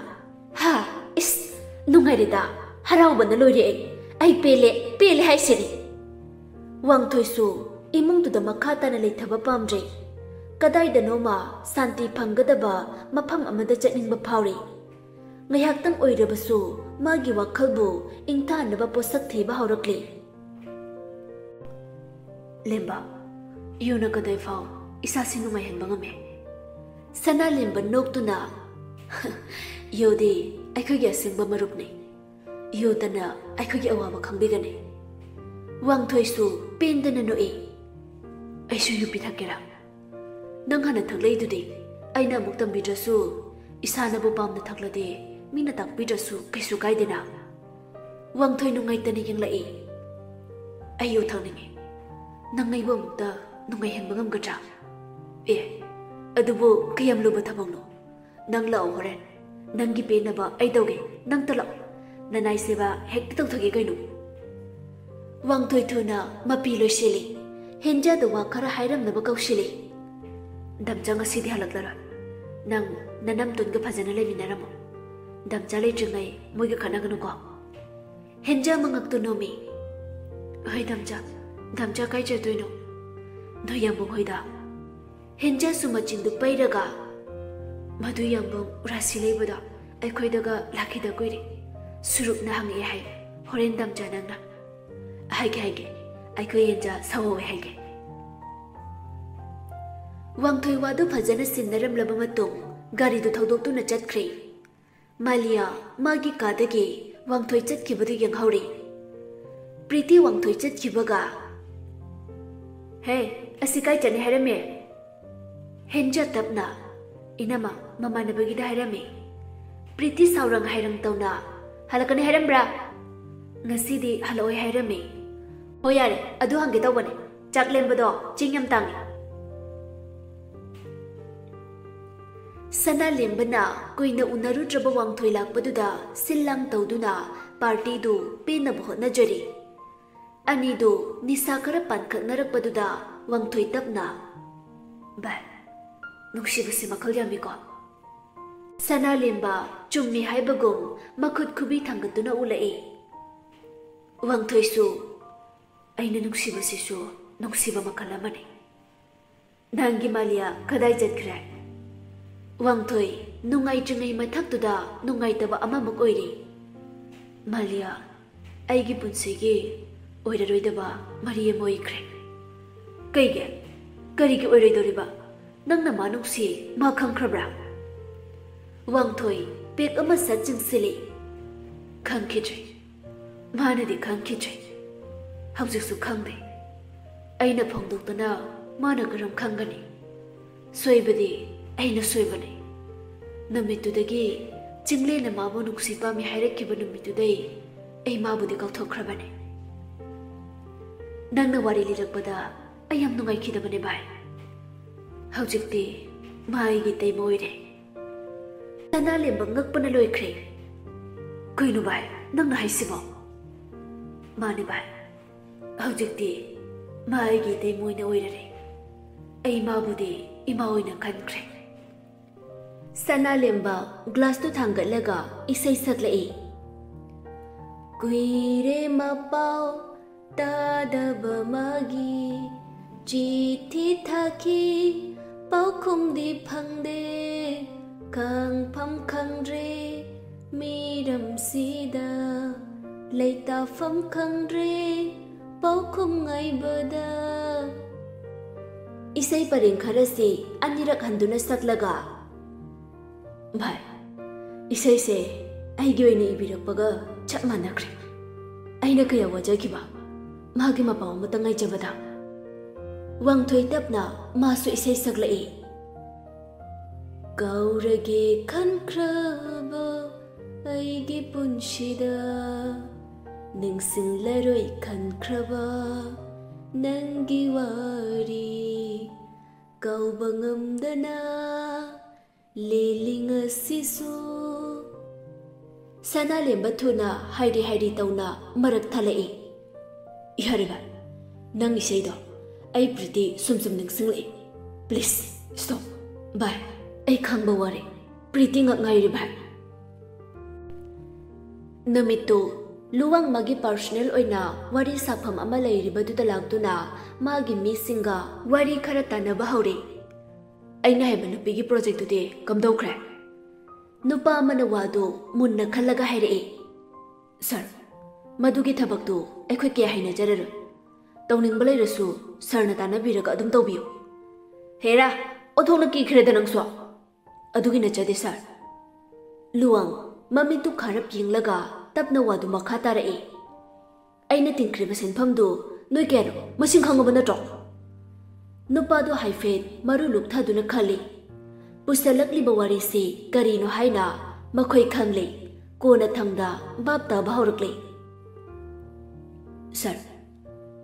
"ꯍꯥ? ꯏꯁ, ꯅꯨꯡꯉꯥꯏꯔꯦꯗ, ꯍꯔꯥꯎꯕꯅ ꯂꯣꯏꯔꯦ ꯑꯩ꯫ ꯑꯩ ꯄꯦꯜꯂꯦ, ꯄꯦꯜꯂꯦ ꯍꯥꯏꯁꯤꯅꯤ꯫" ꯋꯥꯡꯊꯣꯏꯁꯨ ꯏꯃꯨꯡꯗꯨꯗ ꯃꯈꯥ ꯇꯥꯅ ꯂꯩꯊꯕ ꯄꯥꯝꯗ꯭ꯔꯦ꯫ ꯀꯗꯥꯏꯗꯅꯣꯃ ꯁꯥꯟꯇꯤ ꯐꯪꯒꯗꯕ ꯃꯐꯝ ꯑꯃꯗ ꯆꯠꯅꯤꯡꯕ ꯐꯥꯎꯔꯤ꯫ ꯉꯥꯏꯍꯥꯛꯇꯪ ꯑꯣꯏꯔꯕꯁꯨ ꯃꯥꯒꯤ ꯋꯥꯈꯜꯕꯨ ꯏꯪꯊꯍꯟꯅꯕ ꯄꯣꯠꯁꯛ ꯊꯤꯕ ꯍꯧꯔꯛꯂꯤ꯫ "ꯂꯦꯝꯕ, ꯌꯨꯅ ꯀꯗꯥꯏꯐꯥꯎ ꯏꯁꯥꯁꯤ ꯅꯨꯡꯉꯥꯏꯍꯟꯕ ꯉꯝꯃꯤ?" ꯁꯅꯥꯂꯦꯝꯕ ꯅꯣꯛꯇꯨꯅ, "ꯌꯨꯗꯤ ꯑꯩꯈꯣꯏꯒꯤ ꯑꯁꯦꯡꯕ ꯃꯔꯨꯞꯅꯤ꯫ ꯌꯨꯗꯅ ꯑꯩꯈꯣꯏꯒꯤ ꯑꯋꯥꯕ ꯈꯪꯕꯤꯒꯅꯤ꯫" ꯋꯥꯡꯊꯣꯏꯁꯨ ꯄꯦꯟꯗꯅ ꯅꯣꯛꯏ꯫ "ꯑꯩꯁꯨ ꯌꯨ ꯄꯤꯊꯛꯀꯦꯔꯥ? ꯅꯪ ꯍꯥꯟꯅ ꯊꯛꯂꯛꯏꯗꯨꯗꯤ?" ꯑꯩꯅ ꯑꯃꯨꯛ ꯇꯝꯕꯤꯗ꯭ꯔꯁꯨ, ꯏꯁꯥꯅꯕꯨ ꯄꯥꯝꯅ ꯊꯛꯂꯗꯤ ꯃꯤꯅ ꯇꯥꯛꯄꯤꯗ꯭ꯔꯁꯨ ꯀꯩꯁꯨ ꯀꯥꯏꯗꯦꯅ꯫ ꯋꯥꯡꯊꯣꯏ ꯅꯨꯡꯉꯥꯏꯇꯅ ꯌꯦꯡꯂꯛꯏ꯫ ꯑꯩ ꯌꯨ ꯊꯛꯅꯤꯡꯉꯤ꯫ ꯅꯪ ꯑꯩꯕꯨ ꯑꯃꯨꯛꯇ ꯅꯨꯡꯉꯥꯏꯍꯟꯕ ꯉꯝꯒꯗ꯭ꯔꯥ? ꯑꯦ, ꯑꯗꯨꯕꯨ ꯀꯌꯥꯝ ꯂꯨꯕ ꯊꯕꯛꯅꯣ? ꯅꯪ ꯂꯥꯛꯑꯣ ꯍꯣꯔꯦꯟ꯫ ꯅꯪꯒꯤ ꯄꯦꯟꯅꯕ ꯑꯩ ꯇꯧꯒꯦ꯫ ꯅꯪꯇ ꯂꯥꯛꯑꯣ꯫ ꯅꯅꯥꯏ ꯁꯦꯕꯥ ꯍꯦꯛꯇ ꯇꯧꯊꯒꯦ ꯀꯩꯅꯣ꯫ ꯋꯥꯡꯊꯣꯏ ꯊꯨꯅ ꯃꯄꯤ ꯂꯣꯏꯁꯤꯜꯂꯤ꯫ ꯍꯦꯟꯖꯥꯗ ꯋꯥ ꯈꯔ ꯍꯥꯏꯔꯝꯅꯕ ꯀꯧꯁꯤꯜꯂꯤ꯫ ꯗꯝꯆꯥ ꯉꯁꯤꯗꯤ ꯍꯜꯂꯛꯂꯔꯣꯏ꯫ ꯅꯪ ꯅꯅꯝꯇꯣꯟꯒ ꯐꯖꯅ ꯂꯩꯃꯤꯟꯅꯔꯝꯃꯣ꯫ ꯗꯝꯆꯥ ꯂꯩꯇ꯭ꯔꯤꯉꯩ ꯃꯣꯏꯒ ꯈꯠꯅꯒꯅꯨꯀꯣ꯫ ꯍꯦꯟꯖꯥ ꯃꯉꯛꯇꯨ ꯅꯣꯝꯃꯤ꯫ ꯍꯣꯏ ꯗꯝꯆꯥ, ꯗꯝꯆꯥ ꯀꯥꯏ ꯆꯠꯇꯣꯏꯅꯣ? ꯅꯣꯏ ꯌꯥꯝꯕꯨꯡ ꯍꯣꯏꯗ꯫ ꯍꯦꯟꯖꯥꯁꯨ ꯃꯆꯤꯟꯗꯨ ꯄꯩꯔꯒ, ꯃꯗꯨ ꯌꯥꯝꯕꯨꯡ ꯔꯥꯁꯤ ꯂꯩꯕꯗꯣ ꯑꯩꯈꯣꯏꯗꯒ ꯂꯥꯛꯈꯤꯗ ꯀꯨꯏꯔꯦ꯫ ꯁꯨꯔꯨꯞꯅ ꯍꯪꯉꯛꯑꯦ ꯍꯥꯏ꯫ ꯍꯣꯔꯦꯟ ꯗꯝꯆꯥ ꯅꯪꯅ꯫ ꯍꯥꯏꯒꯦ, ꯍꯥꯏꯒꯦ꯫ ꯑꯩꯈꯣꯏ ꯍꯦꯟꯖꯥ ꯁꯧꯍꯧꯋꯦ ꯍꯥꯏꯒꯦ꯫ ꯋꯥꯡꯊꯣꯏ ꯋꯥꯗꯨ ꯐꯖꯅ ꯁꯤꯟꯅꯔꯝꯂꯕ ꯃꯇꯨꯡ ꯒꯥꯔꯤꯗꯨ ꯊꯧꯗꯣꯛꯇꯨꯅ ꯆꯠꯈ꯭ꯔꯦ꯫ ꯃꯥꯂꯤꯌꯥ ꯃꯥꯒꯤ ꯀꯥꯗꯒꯤ ꯋꯥꯡꯊꯣꯏ ꯆꯠꯈꯤꯕꯗꯨ ꯌꯦꯡꯍꯧꯔꯤ꯫ ꯄ꯭ꯔꯤꯇꯤ ꯋꯥꯡꯊꯣꯏ ꯆꯠꯈꯤꯕꯒ, "ꯍꯦ, ꯑꯁꯤ ꯀꯥꯏ ꯆꯠꯅꯤ ꯍꯥꯏꯔꯝꯃꯦ?" ꯍꯦꯟꯖꯥ ꯇꯞꯅ, "ꯏꯅꯝꯃ, ꯃꯃꯥꯟꯅꯕꯒꯤꯗ ꯍꯥꯏꯔꯝꯃꯤ꯫" ꯄ꯭ꯔꯤꯇꯤ ꯁꯥꯎꯔꯪ ꯍꯥꯏꯔꯪ ꯇꯧꯅ, "ꯍꯜꯂꯛꯀꯅꯤ ꯍꯥꯏꯔꯝꯕ꯭ꯔꯥ?" "ꯉꯁꯤꯗꯤ ꯍꯜꯂꯛꯑꯣꯏ ꯍꯥꯏꯔꯝꯃꯤ꯫" "ꯍꯣꯏ ꯌꯥꯔꯦ, ꯑꯗꯨ ꯍꯪꯒꯦ ꯇꯧꯕꯅꯦ꯫ ꯆꯥꯛ ꯂꯦꯝꯕꯗꯣ ꯆꯦꯡ ꯌꯥꯝ ꯇꯥꯡꯉꯤ꯫" ꯁꯅꯥ ꯂꯦꯝꯕꯅ ꯀꯨꯏꯅ ꯎꯅꯔꯨꯗ꯭ꯔꯕ ꯋꯥꯡꯊꯣꯏ ꯂꯥꯛꯄꯗꯨꯗ ꯁꯤꯜ ꯂꯥꯡ ꯇꯧꯗꯨꯅ ꯄꯥꯔꯇꯤꯗꯨ ꯄꯦꯟꯅꯕ ꯍꯣꯠꯅꯖꯔꯤ꯫ ꯑꯅꯤꯗꯨ ꯅꯤꯁꯥ ꯈꯔ ꯄꯥꯟꯈꯛꯅꯔꯛꯄꯗꯨꯗ ꯋꯥꯡꯊꯣꯏ ꯇꯞꯅ, "ꯚꯥꯏ, ꯅꯨꯡꯁꯤꯕꯁꯤ ꯃꯈꯜ ꯌꯥꯝꯃꯤꯀꯣ꯫" ꯁꯅꯥ ꯂꯦꯝꯕ ꯆꯨꯝꯃꯤ ꯍꯥꯏꯕꯒꯨꯝ ꯃꯈꯨꯠ ꯈꯨꯕꯤ ꯊꯥꯡꯒꯠꯇꯨꯅ ꯎꯠꯂꯛꯏ꯫ ꯋꯥꯡꯊꯣꯏꯁꯨ, "ꯑꯩꯅ ꯅꯨꯡꯁꯤꯕꯁꯤꯁꯨ ꯅꯨꯡꯁꯤꯕ ꯃꯈꯜ ꯑꯃꯅꯤ꯫ ꯅꯪꯒꯤ ꯃꯥꯂꯤꯌꯥ ꯀꯗꯥꯏ ꯆꯠꯈ꯭ꯔꯦ?" ꯋꯥꯡꯊꯣꯏ ꯅꯨꯡꯉꯥꯏꯇ꯭ꯔꯤꯉꯩ ꯃꯊꯛꯇꯨꯗ ꯅꯨꯡꯉꯥꯏꯇꯕ ꯑꯃꯃꯨꯛ ꯑꯣꯏꯔꯤ꯫ "ꯃꯥꯂꯤꯌꯥ ꯑꯩꯒꯤ ꯄꯨꯟꯁꯤꯒꯤ ꯑꯣꯏꯔꯔꯣꯏꯗꯕ ꯃꯔꯤ ꯑꯃ ꯑꯣꯏꯈ꯭ꯔꯦ꯫" "ꯀꯩꯒꯤ? ꯀꯔꯤꯒꯤ ꯑꯣꯏꯔꯣꯏꯗꯧꯔꯤꯕ? ꯅꯪꯅ ꯃꯥ ꯅꯨꯡꯁꯤ, ꯃꯥ ꯈꯪꯈ꯭ꯔꯕ꯭ꯔꯥ?" ꯋꯥꯡꯊꯣꯏ ꯄꯦꯛ ꯑꯃ ꯁꯠ ꯆꯤꯡꯁꯤꯜꯂꯤ꯫ "ꯈꯪꯈꯤꯗ꯭ꯔꯦ꯫ ꯃꯥꯅꯗꯤ ꯈꯪꯈꯤꯗ꯭ꯔꯦ꯫ ꯍꯧꯖꯤꯛꯁꯨ ꯈꯪꯗꯦ꯫ ꯑꯩꯅ ꯐꯣꯡꯗꯣꯛꯇꯅ ꯃꯥꯅ ꯀꯔꯝ ꯈꯪꯒꯅꯤ? ꯁꯣꯏꯕꯗꯤ ꯑꯩꯅ ꯁꯣꯏꯕꯅꯤ꯫ ꯅꯨꯃꯤꯠꯇꯨꯗꯒꯤ ꯆꯤꯡꯂꯦꯟꯅ ꯃꯥꯕꯨ ꯅꯨꯡꯁꯤ ꯄꯥꯝꯃꯤ ꯍꯥꯏꯔꯛꯈꯤꯕ ꯅꯨꯃꯤꯠꯇꯨꯗꯩ ꯑꯩ ꯃꯥꯕꯨꯗꯤ ꯀꯥꯎꯊꯣꯛꯈ꯭ꯔꯕꯅꯤ꯫ ꯅꯪꯅ ꯋꯥꯔꯤ ꯂꯤꯔꯛꯄꯗ ꯑꯩ ꯌꯥꯝ ꯅꯨꯡꯉꯥꯏꯈꯤꯗꯕꯅꯦ ꯚꯥꯏ꯫ ꯍꯧꯖꯤꯛꯇꯤ ꯃꯥ ꯑꯩꯒꯤ ꯏꯇꯩꯃ ꯑꯣꯏꯔꯦ꯫ ꯁꯅꯥꯂꯦꯝꯕ ꯉꯛꯄꯅ ꯂꯣꯏꯈ꯭ꯔꯦ꯫ "ꯀꯩꯅꯣ ꯚꯥꯏ, ꯅꯪꯅ ꯍꯥꯏꯁꯤꯕꯣ?" "ꯃꯥꯅꯦ ꯚꯥꯏ, ꯍꯧꯖꯤꯛꯇꯤ ꯃꯥ ꯑꯩꯒꯤ ꯏꯇꯩꯃ ꯑꯣꯏꯅ ꯑꯣꯏꯔꯔꯦ꯫ ꯑꯩ ꯃꯥꯕꯨꯗꯤ ꯏꯃꯥ ꯑꯣꯏꯅ ꯈꯟꯈ꯭ꯔꯦ꯫" ꯁꯅꯥꯂꯦꯝꯕ ꯒ꯭ꯂꯥꯁꯇꯨ ꯊꯥꯡꯒꯠꯂꯒ ꯏꯁꯩ ꯁꯛꯂꯛꯏ꯫ ꯀꯨꯏꯔꯦ ꯃꯄꯥꯎ ꯇꯥꯗꯕ ꯃꯥꯒꯤ, ꯆꯤꯊꯤ ꯊꯥꯈꯤ ꯄꯥꯎꯈꯨꯝꯗꯤ ꯐꯪꯗꯦ, ꯈꯪꯐꯝ ꯈꯪꯗ꯭ꯔꯦ ꯃꯤꯔꯝꯁꯤꯗ, ꯂꯩꯇꯥꯐꯝ ꯈꯪꯗ꯭ꯔꯦ ꯄꯥꯎꯈꯨꯝ ꯉꯥꯏꯕꯗ꯫ ꯏꯁꯩ ꯄꯔꯦꯡ ꯈꯔꯁꯤ ꯑꯅꯤꯔꯛ ꯍꯟꯗꯨꯅ ꯁꯛꯂꯒ, "ꯚꯥꯏ, ꯏꯁꯩꯁꯦ ꯑꯩꯒꯤ ꯑꯣꯏꯅ ꯏꯕꯤꯔꯛꯄꯒ ꯆꯞ ꯃꯥꯟꯅꯈ꯭ꯔꯦ꯫ ꯑꯩꯅ ꯀꯌꯥ ꯋꯥꯖꯈꯤꯕ, ꯃꯥꯒꯤ ꯃꯄꯥꯎ ꯑꯃꯇ ꯉꯥꯏꯖꯕꯗ꯫" ꯋꯥꯡꯊꯣꯏ ꯇꯞꯅ ꯃꯥꯁꯨ ꯏꯁꯩ ꯁꯛꯂꯛꯏ꯫ ꯀꯥꯎꯔꯒꯦ ꯈꯟꯈ꯭ꯔꯕ ꯑꯩꯒꯤ ꯄꯨꯟꯁꯤꯗ, ꯅꯤꯡꯁꯤꯡꯂꯔꯣꯏ ꯈꯟꯈ꯭ꯔꯕ ꯅꯪꯒꯤ ꯋꯥꯔꯤ, ꯀꯥꯎꯕ ꯉꯝꯗꯅ ꯂꯦꯜꯂꯤ ꯉꯁꯤꯁꯨ꯫ ꯁꯅꯥꯂꯦꯝꯕ ꯊꯨꯅ ꯍꯥꯏꯔꯤ ꯍꯥꯏꯔꯤ ꯇꯧꯅ ꯃꯔꯛ ꯊꯠꯂꯛꯏ꯫ "ꯌꯥꯔꯦ ꯚꯥꯏ, ꯅꯪ ꯏꯁꯩꯗꯣ ꯑꯩ ꯄ꯭ꯔꯤꯇꯤ ꯁꯨꯝ ꯁꯨꯝ ꯅꯤꯡꯁꯤꯡꯂꯛꯏ꯫ Please stop꯫ ꯚꯥꯏ, ꯑꯩ ꯈꯥꯡꯕ ꯋꯥꯔꯦ꯫ ꯄ꯭ꯔꯤꯇꯤ ꯉꯛ ꯉꯥꯏꯔꯦ ꯚꯥꯏ꯫" ꯅꯨꯃꯤꯠꯇꯨ ꯂꯨꯋꯥꯡ ꯃꯥꯒꯤ personal ꯑꯣꯏꯅ ꯋꯥꯔꯤ ꯁꯥꯐꯝ ꯑꯃ ꯂꯩꯔꯤꯕꯗꯨꯗ ꯂꯥꯛꯇꯨꯅ ꯃꯥꯒꯤ ꯃꯤꯁꯤꯡꯒ ꯋꯥꯔꯤ ꯈꯔ ꯇꯥꯟꯅꯕ ꯍꯧꯔꯦ꯫ "ꯑꯩꯅ ꯍꯥꯏꯕ ꯅꯨꯄꯤꯒꯤ projectꯇꯨꯗꯤ ꯀꯝꯗꯧꯈ꯭ꯔꯦ?" ꯅꯨꯄꯥ ꯑꯃꯅ ꯋꯥꯗꯨ ꯃꯨꯟꯅ ꯈꯜꯂꯒ ꯍꯥꯏꯔꯛꯏ꯫ "ꯁꯥꯔ, ꯃꯗꯨꯒꯤ ꯊꯕꯛꯇꯨ ꯑꯩꯈꯣꯏ ꯀꯌꯥ ꯍꯩꯅꯖꯔꯔꯣꯏ꯫ ꯇꯧꯅꯤꯡꯕ ꯂꯩꯔꯁꯨ ꯁꯥꯔꯅ ꯇꯥꯟꯅꯕꯤꯔꯒ ꯑꯗꯨꯝ ꯇꯧꯕꯤꯌꯨ꯫" "ꯍꯦꯔꯥ, ꯑꯣꯟꯊꯣꯛꯅ ꯀꯤꯈ꯭ꯔꯦꯗ ꯅꯪꯁꯨ!" "ꯑꯗꯨꯒꯤ ꯅꯠꯆꯗꯦ ꯁꯥꯔ꯫" ꯂꯨꯋꯥꯡ ꯃꯃꯤꯠꯇꯨ ꯈꯥꯔꯞ ꯌꯦꯡꯂꯒ ꯇꯞꯅ ꯋꯥꯗꯨ ꯃꯈꯥ ꯇꯥꯔꯛꯏ꯫ "ꯑꯩꯅ ꯇꯤꯡꯈ꯭ꯔꯤꯕ ꯁꯦꯟꯐꯝꯗꯨ ꯅꯣꯏ ꯀꯌꯥꯅꯣ ꯃꯁꯤꯡ ꯈꯪꯉꯕ ꯅꯠꯇ꯭ꯔꯣ?" ꯅꯨꯄꯥꯗꯨ ꯍꯥꯏꯐꯦꯠ ꯃꯔꯨ ꯂꯨꯛꯊꯗꯨꯅ ꯈꯜꯂꯤ꯫ ꯎꯁꯜꯂꯛꯂꯤꯕ ꯋꯥꯔꯤꯁꯤ ꯀꯔꯤꯅꯣ ꯍꯥꯏꯅ ꯃꯈꯣꯏ ꯈꯪꯂꯦ꯫ ꯀꯣꯟꯅꯊꯪꯗ ꯚꯥꯞ ꯇꯥꯕ ꯍꯧꯔꯛꯂꯦ꯫ "ꯁꯥꯔ,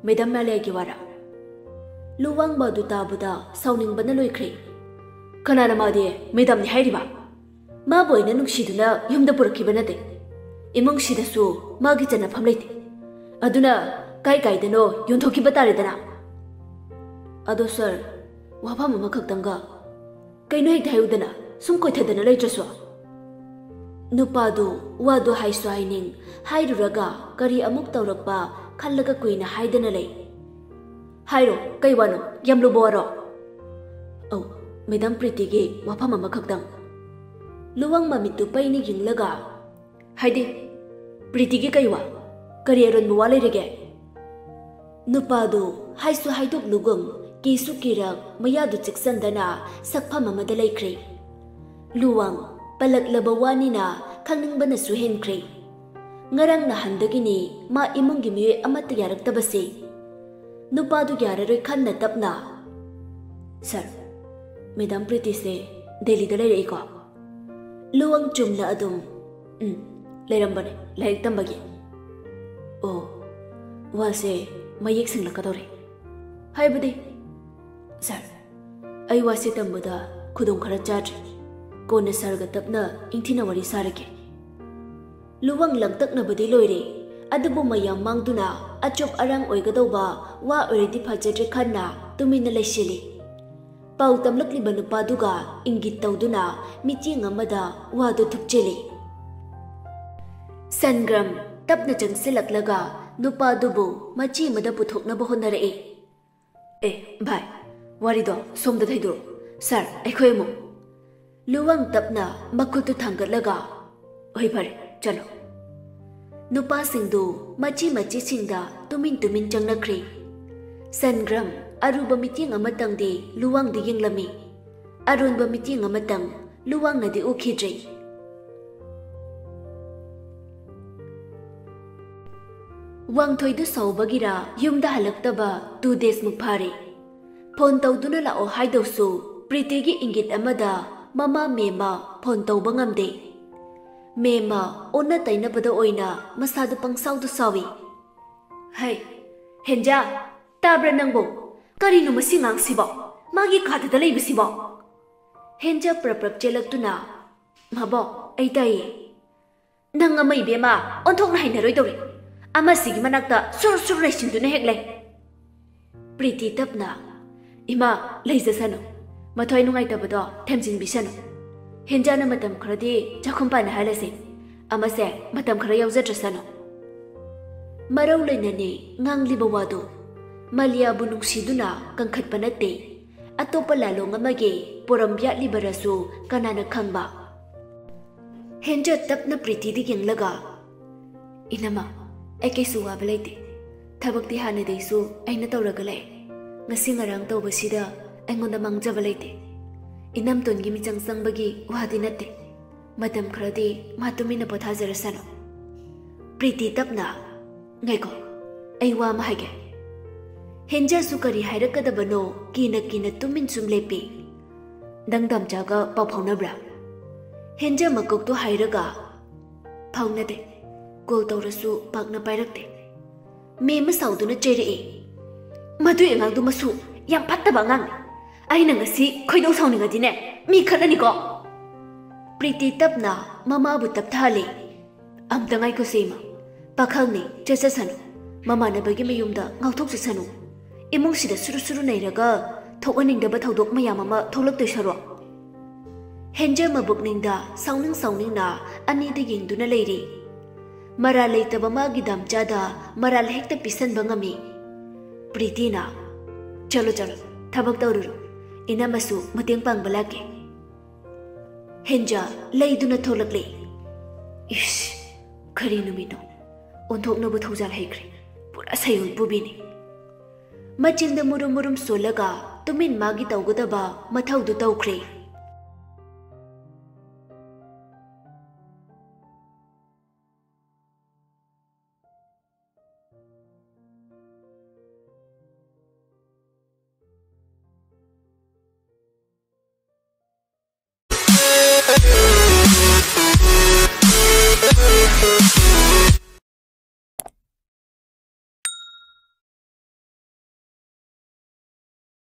ꯃꯦꯗꯥꯝ ꯃꯥꯂꯦꯒꯤ ꯋꯥꯔꯥ?" ꯂꯨꯋꯥꯡꯕ ꯑꯗꯨ ꯇꯥꯕꯗ ꯁꯥꯎꯅꯤꯡꯕꯅ ꯂꯣꯏꯈ꯭ꯔꯦ꯫ "ꯀꯅꯥꯅ ꯃꯥꯗꯤ ꯃꯦꯗꯥꯝꯅꯤ ꯍꯥꯏꯔꯤꯕ? ꯃꯥꯕꯨ ꯑꯩꯅ ꯅꯨꯡꯁꯤꯗꯨꯅ ꯌꯨꯝꯗ ꯄꯨꯔꯛꯈꯤꯕ ꯅꯠꯇꯦ꯫ ꯏꯃꯨꯡꯁꯤꯗꯁꯨ ꯃꯥꯒꯤ ꯆꯟꯅꯐꯝ ꯂꯩꯇꯦ꯫ ꯑꯗꯨꯅ ꯀꯥꯏ ꯀꯥꯏꯗꯅꯣ ꯌꯣꯟꯊꯣꯛꯈꯤꯕ ꯇꯥꯔꯦꯗꯅ꯫ ꯑꯗꯣ ꯁꯥꯔ, ꯋꯥꯐꯝ ꯑꯃꯈꯛꯇꯪꯒ, ꯀꯩꯅꯣ ꯍꯦꯛꯇ ꯍꯥꯏꯌꯨꯗꯅ, ꯁꯨꯝ ꯀꯣꯏꯊꯗꯅ ꯂꯩꯇ꯭ꯔꯁꯨ?" ꯅꯨꯄꯥꯗꯨ ꯋꯥꯗꯨ ꯍꯥꯏꯁꯨ ꯍꯥꯏꯅꯤꯡ, ꯍꯥꯏꯔꯨꯔꯒ ꯀꯔꯤ ꯑꯃꯨꯛ ꯇꯧꯔꯛꯄ ꯈꯜꯂꯒ ꯀꯨꯏꯅ ꯍꯥꯏꯗꯅ ꯂꯩ꯫ "ꯍꯥꯏꯔꯣ, ꯀꯩ ꯋꯥꯅꯣ? ꯌꯥꯝ ꯂꯨꯕ ꯋꯥꯔꯣ?" "ꯑꯧ, ꯃꯦꯗꯥꯝ ꯄ꯭ꯔꯤꯇꯤꯒꯤ ꯋꯥꯐꯝ ꯑꯃꯈꯛꯇꯪ꯫" ꯂꯨꯋꯥꯡ ꯃꯃꯤꯠꯇꯨ ꯄꯩꯅ ꯌꯦꯡꯂꯒ, "ꯍꯥꯏꯗꯤ, ꯄ꯭ꯔꯤꯇꯤꯒꯤ ꯀꯩ ꯋꯥ? ꯀꯔꯤ ꯑꯔꯣꯟꯕ ꯋꯥ ꯂꯩꯔꯒꯦ?" ꯅꯨꯄꯥꯗꯨ ꯍꯥꯏꯁꯨ ꯍꯥꯏꯗꯣꯛꯂꯨꯒꯨꯝ, ꯀꯤꯁꯨ ꯀꯤꯔꯛ, ꯃꯌꯥꯗꯨ ꯆꯤꯛꯁꯟꯗꯅ ꯁꯛꯐꯝ ꯑꯃꯗ ꯂꯩꯈ꯭ꯔꯦ꯫ ꯂꯨꯋꯥꯡ, ꯄꯜꯂꯛꯂꯕ ꯋꯥꯅꯤꯅ ꯈꯪꯅꯤꯡꯕꯅꯁꯨ ꯍꯦꯟꯈ꯭ꯔꯦ꯫ ꯉꯔꯥꯡ ꯅꯍꯥꯟꯗꯒꯤꯅꯤ ꯃꯥ ꯏꯃꯨꯡꯒꯤ ꯃꯤꯑꯣꯏ ꯑꯃꯠꯇ ꯌꯥꯔꯛꯇꯕꯁꯦ꯫ ꯅꯨꯄꯥꯗꯨ ꯌꯥꯔꯔꯣꯏ ꯈꯟꯅ ꯇꯞꯅ, "ꯁꯥꯔ, ꯃꯦꯗꯥꯝ ꯄ꯭ꯔꯤꯇꯤꯁꯦ ꯗꯦꯜꯂꯤꯗ ꯂꯩꯔꯛꯏꯀꯣ?" ꯂꯨꯋꯥꯡ ꯆꯨꯝꯅ ꯑꯗꯨꯝ, "ꯎꯝ, ꯂꯩꯔꯝꯕꯅꯦ, ꯂꯥꯏꯔꯤꯛ ꯇꯝꯕꯒꯤ꯫" "ꯑꯣ, ꯋꯥꯁꯦ ꯃꯌꯦꯛ ꯁꯦꯡꯂꯛꯀꯗꯧꯔꯦ꯫" "ꯍꯥꯏꯕꯗꯤ?" "ꯁꯥꯔ, ꯑꯩ ꯋꯥꯁꯦ ꯇꯝꯕꯗ ꯈꯨꯗꯣꯡ ꯈꯔ ꯆꯥꯗ꯭ꯔꯦ꯫ ꯀꯣꯟꯅ ꯁꯥꯔꯒ ꯇꯞꯅ ꯏꯪꯊꯤꯅ ꯋꯥꯔꯤ ꯁꯥꯔꯒꯦ꯫" ꯂꯨꯋꯥꯡ ꯂꯪꯇꯛꯅꯕꯗꯤ ꯂꯣꯏꯔꯦ, ꯑꯗꯨꯕꯨ ꯃꯌꯥꯝ ꯃꯥꯡꯗꯨꯅ ꯑꯆꯨꯞ ꯑꯔꯥꯡ ꯑꯣꯏꯒꯗꯧꯕ ꯋꯥ ꯑꯣꯏꯔꯗꯤ ꯐꯖꯗ꯭ꯔꯦ ꯈꯟꯅ ꯇꯨꯃꯤꯟꯅ ꯂꯩꯁꯤꯜꯂꯤ꯫ ꯄꯥꯎ ꯇꯝꯂꯛꯂꯤꯕ ꯅꯨꯄꯥꯗꯨꯒ ꯏꯪꯒꯤꯠ ꯇꯧꯗꯨꯅ ꯃꯤꯠꯌꯦꯡ ꯑꯃꯗ ꯋꯥꯗꯨ ꯊꯨꯞꯆꯤꯜꯂꯤ꯫ ꯁꯟꯒ꯭ꯔꯝ ꯇꯞꯅ ꯆꯪꯁꯤꯜꯂꯛꯂꯒ ꯅꯨꯄꯥꯗꯨꯕꯨ ꯃꯆꯤ ꯑꯃꯗ ꯄꯨꯊꯣꯛꯅꯕ ꯍꯣꯠꯅꯔꯛꯏ꯫ "ꯑꯦ, ꯚꯥꯏ, ꯋꯥꯔꯤꯗꯣ ꯁꯣꯝꯗ ꯊꯩꯗꯣꯔꯛꯑꯣ꯫ ꯁꯥꯔ, ꯑꯩꯈꯣꯏ ꯑꯃꯨꯛ꯫" ꯂꯨꯋꯥꯡ ꯇꯞꯅ ꯃꯈꯨꯠꯇꯨ ꯊꯥꯡꯒꯠꯂꯒ, "ꯍꯣꯏ, ꯐꯔꯦ, ꯆꯠꯂꯣ꯫" ꯅꯨꯄꯥꯁꯤꯡꯗꯨ ꯃꯆꯤ ꯃꯆꯤꯁꯤꯡꯗ ꯇꯨꯃꯤꯟ ꯇꯨꯃꯤꯟ ꯆꯪꯅꯈ꯭ꯔꯦ꯫ ꯁꯟꯒ꯭ꯔꯝ ꯑꯔꯨꯕ ꯃꯤꯠꯌꯦꯡ ꯑꯃꯇꯪꯗꯤ ꯂꯨꯋꯥꯡꯗ ꯌꯦꯡꯂꯝꯃꯤ꯫ ꯑꯔꯣꯟꯕ ꯃꯤꯠꯌꯦꯡ ꯑꯃꯇꯪ ꯂꯨꯋꯥꯡꯅꯗꯤ ꯎꯈꯤꯗ꯭ꯔꯦ꯫ ꯋꯥꯡꯊꯣꯏꯗꯨ ꯁꯥꯎꯕꯒꯤꯔ ꯌꯨꯝꯗ ꯍꯜꯂꯛꯇꯕ two days ꯃꯨꯛ ꯐꯥꯔꯦ꯫ ꯐꯣꯟ ꯇꯧꯗꯨꯅ ꯂꯥꯛꯑꯣ ꯍꯥꯏꯗꯧꯁꯨ ꯄ꯭ꯔꯤꯇꯤꯒꯤ ꯏꯪꯒꯤꯠ ꯑꯃꯗ ꯃꯃꯥ ꯃꯦꯝꯃ ꯐꯣꯟ ꯇꯧꯕ ꯉꯝꯗꯦ꯫ ꯃꯦꯝꯃ ꯑꯣꯟꯅ ꯇꯩꯅꯕꯗ ꯑꯣꯏꯅ ꯃꯁꯥꯗꯨ ꯄꯪꯁꯥꯎꯗ ꯁꯥꯎꯏ꯫ "ꯍꯩ, ꯍꯦꯟꯖꯥ, ꯇꯥꯕ꯭ꯔꯥ ꯅꯪꯕꯣ? ꯀꯔꯤꯅꯣ ꯃꯁꯤ ꯉꯥꯡꯁꯤꯕꯣ? ꯃꯥꯒꯤ ꯀꯥꯗꯨꯗ ꯂꯩꯕꯁꯤꯕꯣ?" ꯍꯦꯟꯖꯥ ꯄ꯭ꯔꯞ ꯄ꯭ꯔꯞ ꯆꯦꯜꯂꯛꯇꯨꯅ, "ꯃꯥꯕꯣꯛ, ꯑꯩ ꯇꯥꯏꯌꯦ꯫ ꯅꯪ ꯑꯃ ꯏꯕꯦꯝꯃ ꯑꯣꯟꯊꯣꯛꯅ ꯍꯩꯅꯔꯣꯏꯗꯧꯔꯦ꯫ ꯑꯃꯁꯤꯒꯤ ꯃꯅꯥꯛꯇ ꯁꯨꯔ ꯁꯨꯔ ꯂꯩꯁꯤꯟꯗꯨꯅ ꯍꯦꯛ ꯂꯩ꯫" ꯄ꯭ꯔꯤꯇꯤ ꯇꯞꯅ, "ꯏꯃꯥ, ꯂꯩꯖꯁꯅꯨ꯫ ꯃꯊ꯭ꯋꯥꯏ ꯅꯨꯡꯉꯥꯏꯇꯕꯗꯣ ꯊꯦꯝꯖꯤꯟꯕꯤꯁꯅꯨ꯫ ꯍꯦꯟꯖꯥꯅ ꯃꯇꯝ ꯈꯔꯗꯤ ꯆꯥꯛꯈꯨꯝ ꯄꯥꯟꯅꯍꯜꯂꯁꯤ꯫ ꯑꯃꯁꯦ ꯃꯇꯝ ꯈꯔ ꯌꯥꯎꯖꯗ꯭ꯔꯁꯅꯨ꯫" ꯃꯔꯧ ꯂꯩꯅꯅꯤ ꯉꯥꯡꯂꯤꯕ ꯋꯥꯗꯨ꯫ ꯃꯥꯂꯤꯌꯥꯕꯨ ꯅꯨꯡꯁꯤꯗꯨꯅ ꯀꯟꯈꯠꯄ ꯅꯠꯇꯦ꯫ ꯑꯇꯣꯞꯄ ꯂꯥꯂꯣꯡ ꯑꯃꯒꯤ ꯄꯣꯔꯝ ꯌꯥꯠꯂꯤꯕꯔꯁꯨ ꯀꯅꯥꯅ ꯈꯪꯕ? ꯍꯦꯟꯖꯥ ꯇꯞꯅ ꯄ꯭ꯔꯤꯇꯤꯗ ꯌꯦꯡꯂꯒ, "ꯏꯅꯝꯃ, ꯑꯩ ꯀꯩꯁꯨ ꯋꯥꯕ ꯂꯩꯇꯦ꯫ ꯊꯕꯛꯇꯤ ꯍꯥꯟꯅꯗꯩꯁꯨ ꯑꯩꯅ ꯇꯧꯔꯒ ꯂꯩ꯫ ꯉꯁꯤ ꯉꯔꯥꯡ ꯇꯧꯕꯁꯤꯗ ꯑꯩꯉꯣꯟꯗ ꯃꯥꯡꯖꯕ ꯂꯩꯇꯦ꯫ ꯏꯅꯝꯇꯣꯟꯒꯤ ꯃꯤꯆꯪ ꯆꯪꯕꯒꯤ ꯋꯥꯗꯤ ꯅꯠꯇꯦ꯫ ꯃꯇꯝ ꯈꯔꯗꯤ ꯃꯥ ꯇꯨꯃꯤꯟꯅ ꯄꯣꯊꯥꯖꯔꯁꯅꯨ꯫" ꯄ꯭ꯔꯤꯇꯤ ꯇꯞꯅ, "ꯉꯥꯏꯈꯣ, ꯑꯩ ꯋꯥ ꯑꯃ ꯍꯥꯏꯒꯦ꯫" ꯍꯦꯟꯖꯥꯁꯨ ꯀꯔꯤ ꯍꯥꯏꯔꯛꯀꯗꯕꯅꯣ ꯀꯤꯅ ꯀꯤꯅ ꯇꯨꯃꯤꯟ ꯁꯨꯝ ꯂꯦꯞꯄꯤ꯫ "ꯅꯪ ꯗꯥꯝꯆꯥꯒ ꯄꯥꯎ ꯐꯥꯎꯅꯕ꯭ꯔꯥ?" ꯍꯦꯟꯖꯥ ꯃꯀꯣꯛꯇꯨ ꯍꯥꯏꯔꯒ, "ꯐꯥꯎꯅꯗꯦ꯫ ꯀꯣꯜ ꯇꯧꯔꯁꯨ ꯄꯥꯛꯅ ꯄꯥꯏꯔꯛꯇꯦ꯫" ꯃꯦꯝꯃ ꯁꯥꯎꯗꯨꯅ ꯆꯩꯔꯛꯏ꯫ "ꯃꯗꯨꯏ ꯑꯉꯥꯡꯗꯨ ꯃꯁꯨ ꯌꯥꯝ ꯐꯠꯇꯕ ꯑꯉꯥꯡꯅꯤ꯫ ꯑꯩꯅ ꯉꯁꯤ ꯈꯣꯏꯗꯧ ꯁꯥꯎꯅꯤꯡꯉꯗꯤꯅꯦ, ꯃꯤ ꯈꯠꯅꯅꯤꯀꯣ꯫" ꯄ꯭ꯔꯤꯇꯤ ꯇꯞꯅ ꯃꯃꯥꯕꯨ ꯇꯞꯊꯍꯜꯂꯤ꯫ "ꯑꯝꯇ ꯉꯥꯏꯈꯣꯁꯦ ꯏꯃꯥ꯫ ꯄꯥꯈꯪꯅꯤ, ꯆꯠꯆꯁꯅꯨ꯫ ꯃꯃꯥꯟꯅꯕꯒꯤ ꯃꯌꯨꯝꯗ ꯉꯥꯎꯊꯣꯛꯆꯁꯅꯨ꯫ ꯏꯃꯨꯡꯁꯤꯗ ꯁꯨꯔꯨ ꯁꯨꯔꯨ ꯅꯩꯔꯒ ꯊꯣꯛꯍꯟꯅꯤꯡꯗꯕ ꯊꯧꯗꯣꯛ ꯃꯌꯥꯝ ꯑꯃ ꯊꯣꯛꯂꯛꯇꯣꯏ ꯁꯔꯨꯛ꯫" ꯍꯦꯟꯖꯥ ꯃꯕꯨꯛꯅꯤꯡꯗ ꯁꯥꯎꯅꯤꯡ ꯁꯥꯎꯅꯤꯡꯅ ꯑꯅꯤꯗ ꯌꯦꯡꯗꯨꯅ ꯂꯩꯔꯤ꯫ ꯃꯔꯥꯜ ꯂꯩꯇꯕ ꯃꯥꯒꯤ ꯗꯥꯝꯆꯥꯗ ꯃꯔꯥꯜ ꯍꯦꯛꯇ ꯄꯤꯁꯟꯕ ꯉꯝꯃꯤ꯫ ꯄ꯭ꯔꯤꯇꯤꯅ, "ꯆꯠꯂꯣ, ꯆꯠꯂꯣ, ꯊꯕꯛ ꯇꯧꯔꯨꯔꯣ꯫ ꯏꯅꯝꯃꯁꯨ ꯃꯇꯦꯡ ꯄꯥꯡꯕ ꯂꯥꯛꯀꯦ꯫" ꯍꯦꯟꯖꯥ ꯂꯩꯗꯨꯅ ꯊꯣꯛꯂꯛꯂꯦ꯫ ꯏꯁ, ꯀꯔꯤ ꯅꯨꯃꯤꯠꯅꯣ? ꯑꯣꯟꯊꯣꯛꯅꯕ ꯊꯧꯖꯥꯜ ꯍꯩꯈ꯭ꯔꯦ꯫ ꯄꯨꯔꯥ ꯁꯩꯑꯣꯟ ꯄꯨꯕꯤꯅꯤ꯫ ꯃꯆꯤꯟꯗ ꯃꯨꯔꯨꯝ ꯃꯨꯔꯨꯝ ꯁꯣꯜꯂꯒ ꯇꯨꯃꯤꯟ ꯃꯥꯒꯤ ꯇꯧꯒꯗꯕ ꯃꯊꯧꯗꯨ ꯇꯧꯈ꯭ꯔꯦ꯫